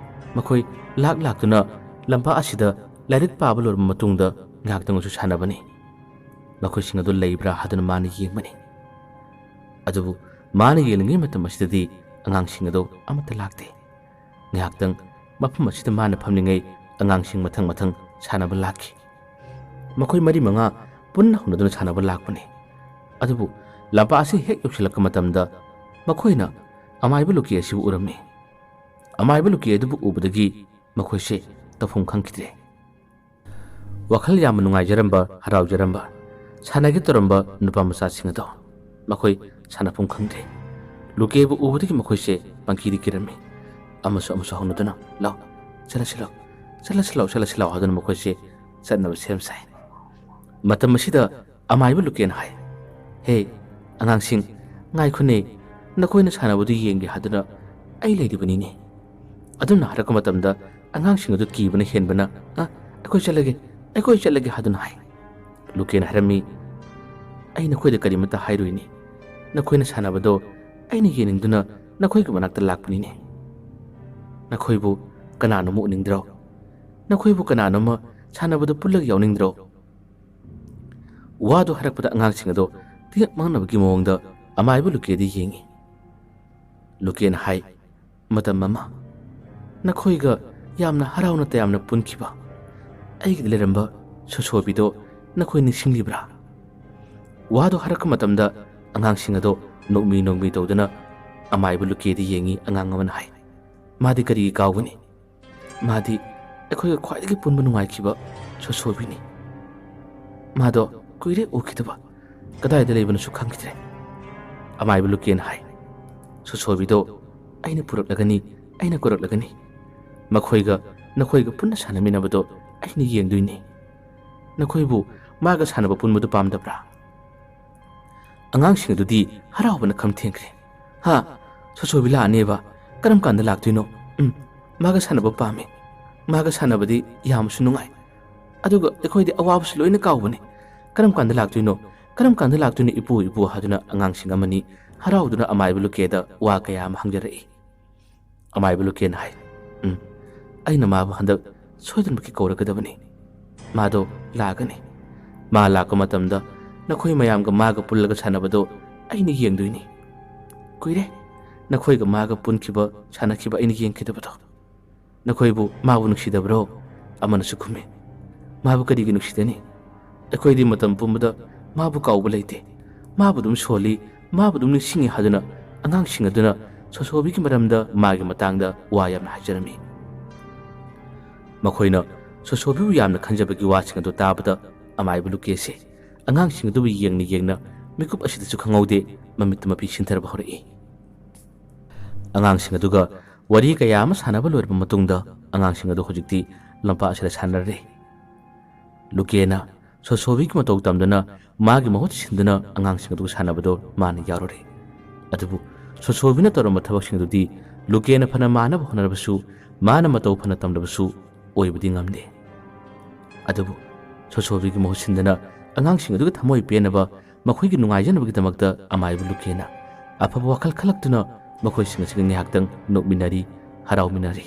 ꯃꯈꯣꯏ ꯂꯥꯛ ꯂꯥꯛꯇꯨꯅ ꯂꯝꯄꯥꯛ ꯑꯁꯤꯗ ꯂꯥꯏꯔꯤꯛ ꯄꯥꯕ ꯂꯣꯏꯔꯕ ꯃꯇꯨꯡꯗ ꯉꯥꯏꯍꯥꯛꯇꯪꯁꯨ ꯁꯥꯟꯅꯕꯅꯤ꯫ ꯃꯈꯣꯏꯁꯤꯡ ꯑꯗꯨ ꯂꯩꯕ꯭ꯔꯥ ꯍꯥꯏꯗꯨꯅ ꯃꯥꯅ ꯌꯦꯡꯕꯅꯤ꯫ ꯑꯗꯨꯕꯨ ꯃꯥꯅ ꯌꯦꯡꯂꯤꯉꯩ ꯃꯇꯝ ꯑꯁꯤꯗꯗꯤ ꯑꯉꯥꯡꯁꯤꯡ ꯑꯗꯨ ꯑꯃꯠꯇ ꯂꯥꯛꯇꯦ꯫ ꯉꯥꯏꯍꯥꯛꯇꯪ ꯃꯐꯝ ꯑꯁꯤꯗ ꯃꯥꯅ ꯐꯝꯂꯤꯉꯩ ꯑꯉꯥꯡꯁꯤꯡ ꯃꯊꯪ ꯃꯊꯪ ꯁꯥꯟꯅꯕ ꯂꯥꯛꯈꯤ꯫ ꯃꯈꯣꯏ ꯃꯔꯤ ꯃꯉꯥ ꯄꯨꯟꯅ ꯍꯧꯅꯗꯨꯅ ꯁꯥꯟꯅꯕ ꯂꯥꯛꯄꯅꯤ꯫ ꯑꯗꯨꯕꯨ ꯂꯝꯄꯥꯛ ꯑꯁꯤ ꯍꯦꯛ ꯌꯧꯁꯤꯜꯂꯛꯄ ꯃꯇꯝꯗ ꯃꯈꯣꯏꯅ ꯑꯃꯥꯏꯕ ꯂꯨꯀꯦ ꯑꯁꯤꯕꯨ ꯎꯔꯝꯃꯤ꯫ ꯑꯃꯥꯏꯕ ꯂꯨꯀꯦ ꯑꯗꯨꯕꯨ ꯎꯕꯗꯒꯤ ꯃꯈꯣꯏꯁꯦ ꯇꯧꯐꯝ ꯈꯪꯈꯤꯗ꯭ꯔꯦ꯫ ꯋꯥꯈꯜ ꯌꯥꯝꯅ ꯅꯨꯡꯉꯥꯏꯖꯔꯝꯕ, ꯍꯔꯥꯎꯖꯔꯝꯕ, ꯁꯥꯟꯅꯒꯦ ꯇꯧꯔꯝꯕ ꯅꯨꯄꯥ ꯃꯆꯥꯁꯤꯡ ꯑꯗꯣ ꯃꯈꯣꯏ ꯁꯥꯟꯅꯐꯝ ꯈꯪꯗ꯭ꯔꯦ꯫ ꯂꯨꯀꯦꯕꯨ ꯎꯕꯗꯒꯤ ꯃꯈꯣꯏꯁꯦ ꯄꯪꯀꯤꯗ ꯀꯤꯔꯝꯃꯤ꯫ ꯑꯃꯁꯨ ꯑꯃꯁꯨ ꯍꯧꯅꯗꯨꯅ, "ꯂꯥꯎ, ꯆꯠꯂꯁꯤ ꯂꯥꯎ, ꯆꯠꯂꯁꯤ ꯂꯥꯎ, ꯆꯠꯂꯁꯤ ꯂꯥꯎ" ꯍꯥꯏꯗꯨꯅ ꯃꯈꯣꯏꯁꯦ ꯆꯠꯅꯕ ꯁꯦꯝ ꯁꯥꯏ꯫ ꯃꯇꯝ ꯑꯁꯤꯗ ꯑꯃꯥꯏꯕ ꯂꯨꯀꯦꯅ ꯍꯥꯏ, "ꯍꯦ ꯑꯉꯥꯡꯁꯤꯡ, ꯉꯥꯏꯈꯣꯅꯦ, ꯅꯈꯣꯏꯅ ꯁꯥꯟꯅꯕꯗꯨ ꯌꯦꯡꯒꯦ ꯍꯥꯏꯗꯨꯅ ꯑꯩ ꯂꯩꯔꯤꯕꯅꯤꯅꯦ"꯫ ꯑꯗꯨꯝꯅ ꯍꯥꯏꯔꯛꯄ ꯃꯇꯝꯗ ꯑꯉꯥꯡꯁꯤꯡ ꯑꯗꯨ ꯀꯤꯕꯅ ꯍꯦꯟꯕꯅ, "ꯑ, ꯑꯩꯈꯣꯏ ꯆꯠꯂꯒꯦ, ꯑꯩꯈꯣꯏ ꯆꯠꯂꯒꯦ" ꯍꯥꯏꯗꯨꯅ ꯍꯥꯏ꯫ ꯂꯨꯀꯦꯅ ꯍꯥꯏꯔꯝꯃꯤ, "ꯑꯩ ꯅꯈꯣꯏꯗ ꯀꯔꯤꯃꯠꯇ ꯍꯥꯏꯔꯣꯏꯅꯦ꯫ ꯅꯈꯣꯏꯅ ꯁꯥꯟꯅꯕꯗꯣ ꯑꯩꯅ ꯌꯦꯡꯅꯤꯡꯗꯨꯅ ꯅꯈꯣꯏꯒꯤ ꯃꯅꯥꯛꯇ ꯂꯥꯛꯄꯅꯤꯅꯦ꯫ ꯅꯈꯣꯏꯕꯨ ꯀꯅꯥꯅꯣꯝ ꯎꯠꯅꯤꯡꯗ꯭ꯔꯣ? ꯅꯈꯣꯏꯕꯨ ꯀꯅꯥꯅꯣꯝꯃ ꯁꯥꯟꯅꯕꯗ ꯄꯨꯜꯂꯒ ꯌꯥꯎꯅꯤꯡꯗ꯭ꯔꯣ?" ꯋꯥꯗꯨ ꯍꯥꯏꯔꯛꯄꯗ ꯑꯉꯥꯡꯁꯤꯡ ꯑꯗꯣ ꯇꯤꯉꯛ ꯃꯥꯡꯅꯕꯒꯤ ꯃꯑꯣꯡꯗ ꯑꯃꯥꯏꯕ ꯂꯨꯀꯦꯗ ꯌꯦꯡꯉꯤ꯫ ꯂꯨꯀꯦꯅ ꯍꯥꯏ, "ꯃꯇꯝ ꯑꯃ ꯅꯈꯣꯏꯒ ꯌꯥꯝꯅ ꯍꯔꯥꯎꯅ ꯇꯌꯥꯝꯅ ꯄꯨꯟꯈꯤꯕ ꯑꯩꯒꯤꯗ ꯂꯩꯔꯝꯕ ꯁꯣꯁꯣꯕꯤꯗꯣ ꯅꯈꯣꯏ ꯅꯤꯡꯁꯤꯡꯂꯤꯕ꯭ꯔꯥ?" ꯋꯥꯗꯨ ꯍꯥꯏꯔꯛꯄ ꯃꯇꯝꯗ ꯑꯉꯥꯡꯁꯤꯡ ꯑꯗꯣ ꯅꯣꯛꯃꯤ ꯅꯣꯛꯃꯤ ꯇꯧꯗꯨꯅ ꯑꯃꯥꯏꯕ ꯂꯨꯀꯦꯗ ꯌꯦꯡꯉꯤ꯫ ꯑꯉꯥꯡ ꯑꯃꯅ ꯍꯥꯏ, "ꯃꯥꯗꯤ ꯀꯔꯤꯒꯤ ꯀꯥꯎꯒꯅꯤ? ꯃꯥꯗꯤ ꯑꯩꯈꯣꯏꯒ ꯈ꯭ꯋꯥꯏꯗꯒꯤ ꯄꯨꯟꯕ ꯅꯨꯡꯉꯥꯏꯈꯤꯕ ꯁꯣꯁꯣꯕꯤꯅꯤ꯫ ꯃꯥꯗꯣ ꯀꯨꯏꯔꯦ ꯎꯈꯤꯗꯕ, ꯀꯗꯥꯏꯗ ꯂꯩꯕꯅꯣꯁꯨ ꯈꯪꯈꯤꯗ꯭ꯔꯦ"꯫ ꯑꯃꯥꯏꯕ ꯂꯨꯀꯦꯅ ꯍꯥꯏ, "ꯁꯣꯁꯣꯕꯤꯗꯣ ꯑꯩꯅ ꯄꯨꯔꯛꯂꯒꯅꯤ, ꯑꯩꯅ ꯄꯨꯔꯛꯂꯒꯅꯤ꯫ ꯃꯈꯣꯏꯒ, ꯅꯈꯣꯏꯒ ꯄꯨꯟꯅ ꯁꯥꯟꯅꯃꯤꯟꯅꯕꯗꯣ ꯑꯩꯅ ꯌꯦꯡꯗꯣꯏꯅꯤ꯫ ꯅꯈꯣꯏꯕꯨ ꯃꯥꯒ ꯁꯥꯟꯅꯕ ꯄꯨꯟꯕꯗꯨ ꯄꯥꯝꯗꯕ꯭ꯔꯥ?" ꯑꯉꯥꯡꯁꯤꯡ ꯑꯗꯨꯗꯤ ꯍꯔꯥꯎꯕꯅ ꯈꯝ ꯊꯦꯡꯈ꯭ꯔꯦ꯫ "ꯍꯥ, ꯁꯣꯁꯣꯕꯤ ꯂꯥꯛꯑꯅꯦꯕ? ꯀꯔꯝ ꯀꯥꯟꯗ ꯂꯥꯛꯇꯣꯏꯅꯣ? ꯎꯝ, ꯃꯥꯒ ꯁꯥꯟꯅꯕ ꯄꯥꯝꯃꯤ꯫ ꯃꯥꯒ ꯁꯥꯟꯅꯕꯗꯤ ꯌꯥꯝꯅꯁꯨ ꯅꯨꯡꯉꯥꯏ꯫ ꯑꯗꯨꯒ ꯑꯩꯈꯣꯏꯗꯤ ꯑꯋꯥꯕꯁꯨ ꯂꯣꯏꯅ ꯀꯥꯎꯕꯅꯤ꯫ ꯀꯔꯝ ꯀꯥꯟꯗ ꯂꯥꯛꯇꯣꯏꯅꯣ? ꯀꯔꯝ ꯀꯥꯟꯗ ꯂꯥꯛꯇꯣꯏꯅꯣ, ꯏꯄꯨ, ꯏꯄꯨ?" ꯍꯥꯏꯗꯨꯅ ꯑꯉꯥꯡꯁꯤꯡ ꯑꯃꯅꯤ ꯍꯔꯥꯎꯗꯨꯅ ꯑꯃꯥꯏꯕ ꯂꯨꯀꯦꯗ ꯋꯥ ꯀꯌꯥ ꯑꯃ ꯍꯪꯖꯔꯛꯏ꯫ ꯑꯃꯥꯏꯕ ꯂꯨꯀꯦꯅ ꯍꯥꯏ, "ꯎꯝ, ꯑꯩꯅ ꯃꯥꯕꯨ ꯍꯟꯗꯛ ꯁꯣꯏꯗꯅꯃꯛꯀꯤ ꯀꯧꯔꯛꯀꯗꯕꯅꯤ꯫ ꯃꯥꯗꯣ ꯂꯥꯛꯀꯅꯤ꯫ ꯃꯥ ꯂꯥꯛꯄ ꯃꯇꯝꯗ ꯅꯈꯣꯏ ꯃꯌꯥꯝꯒ ꯃꯥꯒ ꯄꯨꯜꯂꯒ ꯁꯥꯟꯅꯕꯗꯣ ꯑꯩꯅ ꯌꯦꯡꯗꯣꯏꯅꯤ꯫ ꯀꯨꯏꯔꯦ ꯅꯈꯣꯏꯒ ꯃꯥꯒ ꯄꯨꯟꯈꯤꯕ, ꯁꯥꯟꯅꯈꯤꯕ ꯑꯩꯅ ꯌꯦꯡꯈꯤꯗꯕꯗꯣ꯫ ꯅꯈꯣꯏꯕꯨ ꯃꯥꯕꯨ ꯅꯨꯡꯁꯤꯗꯕ꯭ꯔꯣ?" ꯑꯃꯅꯁꯨ ꯈꯨꯝꯃꯤ, "ꯃꯥꯕꯨ ꯀꯔꯤꯒꯤ ꯅꯨꯡꯁꯤꯗꯅꯤ? ꯑꯩꯈꯣꯏꯗꯤ ꯃꯇꯝ ꯄꯨꯝꯕꯗ ꯃꯥꯕꯨ ꯀꯥꯎꯕ ꯂꯩꯇꯦ꯫ ꯃꯥꯕꯨ ꯑꯗꯨꯝ ꯁꯣꯜꯂꯤ, ꯃꯥꯕꯨ ꯑꯗꯨꯝ ꯅꯤꯡꯁꯤꯡꯉꯤ" ꯍꯥꯏꯗꯨꯅ ꯑꯉꯥꯡꯁꯤꯡ ꯑꯗꯨꯅ ꯁꯣꯁꯣꯕꯤꯒꯤ ꯃꯔꯝꯗ, ꯃꯥꯒꯤ ꯃꯇꯥꯡꯗ ꯋꯥ ꯌꯥꯝꯅ ꯍꯥꯏꯖꯔꯝꯃꯤ꯫ ꯃꯈꯣꯏꯅ ꯁꯣꯁꯣꯕꯤꯕꯨ ꯌꯥꯝꯅ ꯈꯟꯖꯕꯒꯤ ꯋꯥꯁꯤꯡ ꯑꯗꯨ ꯇꯥꯕꯗ ꯑꯃꯥꯏꯕ ꯂꯨꯀꯦꯁꯦ ꯑꯉꯥꯡꯁꯤꯡ ꯑꯗꯨꯕꯨ ꯌꯦꯡꯅ ꯌꯦꯡꯅ ꯃꯤꯀꯨꯞ ꯑꯁꯤꯗꯁꯨ ꯈꯪꯍꯧꯗꯦ ꯃꯃꯤꯠꯇ ꯃꯄꯤ ꯁꯤꯟꯊꯔꯕ ꯍꯧꯔꯛꯏ꯫ ꯑꯉꯥꯡꯁꯤꯡ ꯑꯗꯨꯒ ꯋꯥꯔꯤ ꯀꯌꯥ ꯑꯃ ꯁꯥꯟꯅꯕ ꯂꯣꯏꯔꯕ ꯃꯇꯨꯡꯗ ꯑꯉꯥꯡꯁꯤꯡ ꯑꯗꯨ ꯍꯧꯖꯤꯛꯇꯤ ꯂꯝꯄꯥꯛ ꯑꯁꯤꯗ ꯁꯥꯟꯅꯔꯦ꯫ ꯂꯨꯀꯦꯅ ꯁꯣꯁꯣꯕꯤꯒꯤ ꯃꯇꯧ ꯇꯝꯗꯨꯅ ꯃꯥꯒꯤ ꯃꯍꯨꯠ ꯁꯤꯟꯗꯨꯅ ꯑꯉꯥꯡꯁꯤꯡ ꯑꯗꯨꯒ ꯁꯥꯟꯅꯕꯗꯣ ꯃꯥꯅ ꯌꯥꯎꯔꯨꯔꯦ꯫ ꯑꯗꯨꯕꯨ ꯁꯣꯁꯣꯕꯤꯅ ꯇꯧꯔꯝꯕ ꯊꯕꯛꯁꯤꯡ ꯑꯗꯨꯗꯤ ꯂꯨꯀꯦꯅ ꯐꯅ ꯃꯥꯟꯅꯕ ꯍꯣꯠꯅꯔꯕꯁꯨ, ꯃꯥꯅ ꯃꯇꯧ ꯐꯅ ꯇꯝꯂꯕꯁꯨ ꯑꯣꯏꯕꯗꯤ ꯉꯝꯗꯦ꯫ ꯑꯗꯨꯕꯨ ꯁꯣꯁꯣꯕꯤꯒꯤ ꯃꯍꯨꯠ ꯁꯤꯟꯗꯨꯅ ꯑꯉꯥꯡꯁꯤꯡ ꯑꯗꯨꯒ ꯊꯃꯣꯏ ꯄꯦꯟꯅꯕ, ꯃꯈꯣꯏꯒꯤ ꯅꯨꯡꯉꯥꯏꯖꯅꯕꯒꯤꯗꯃꯛꯇ ꯑꯃꯥꯏꯕ ꯂꯨꯀꯦꯅ ꯑꯐꯕ ꯋꯥꯈꯜ ꯈꯜꯂꯛꯇꯨꯅ ꯃꯈꯣꯏꯁꯤꯡ ꯑꯁꯤꯒ ꯉꯥꯏꯍꯥꯛꯇꯪ ꯅꯣꯛꯃꯤꯟꯅꯔꯤ, ꯍꯔꯥꯎꯃꯤꯟꯅꯔꯤ꯫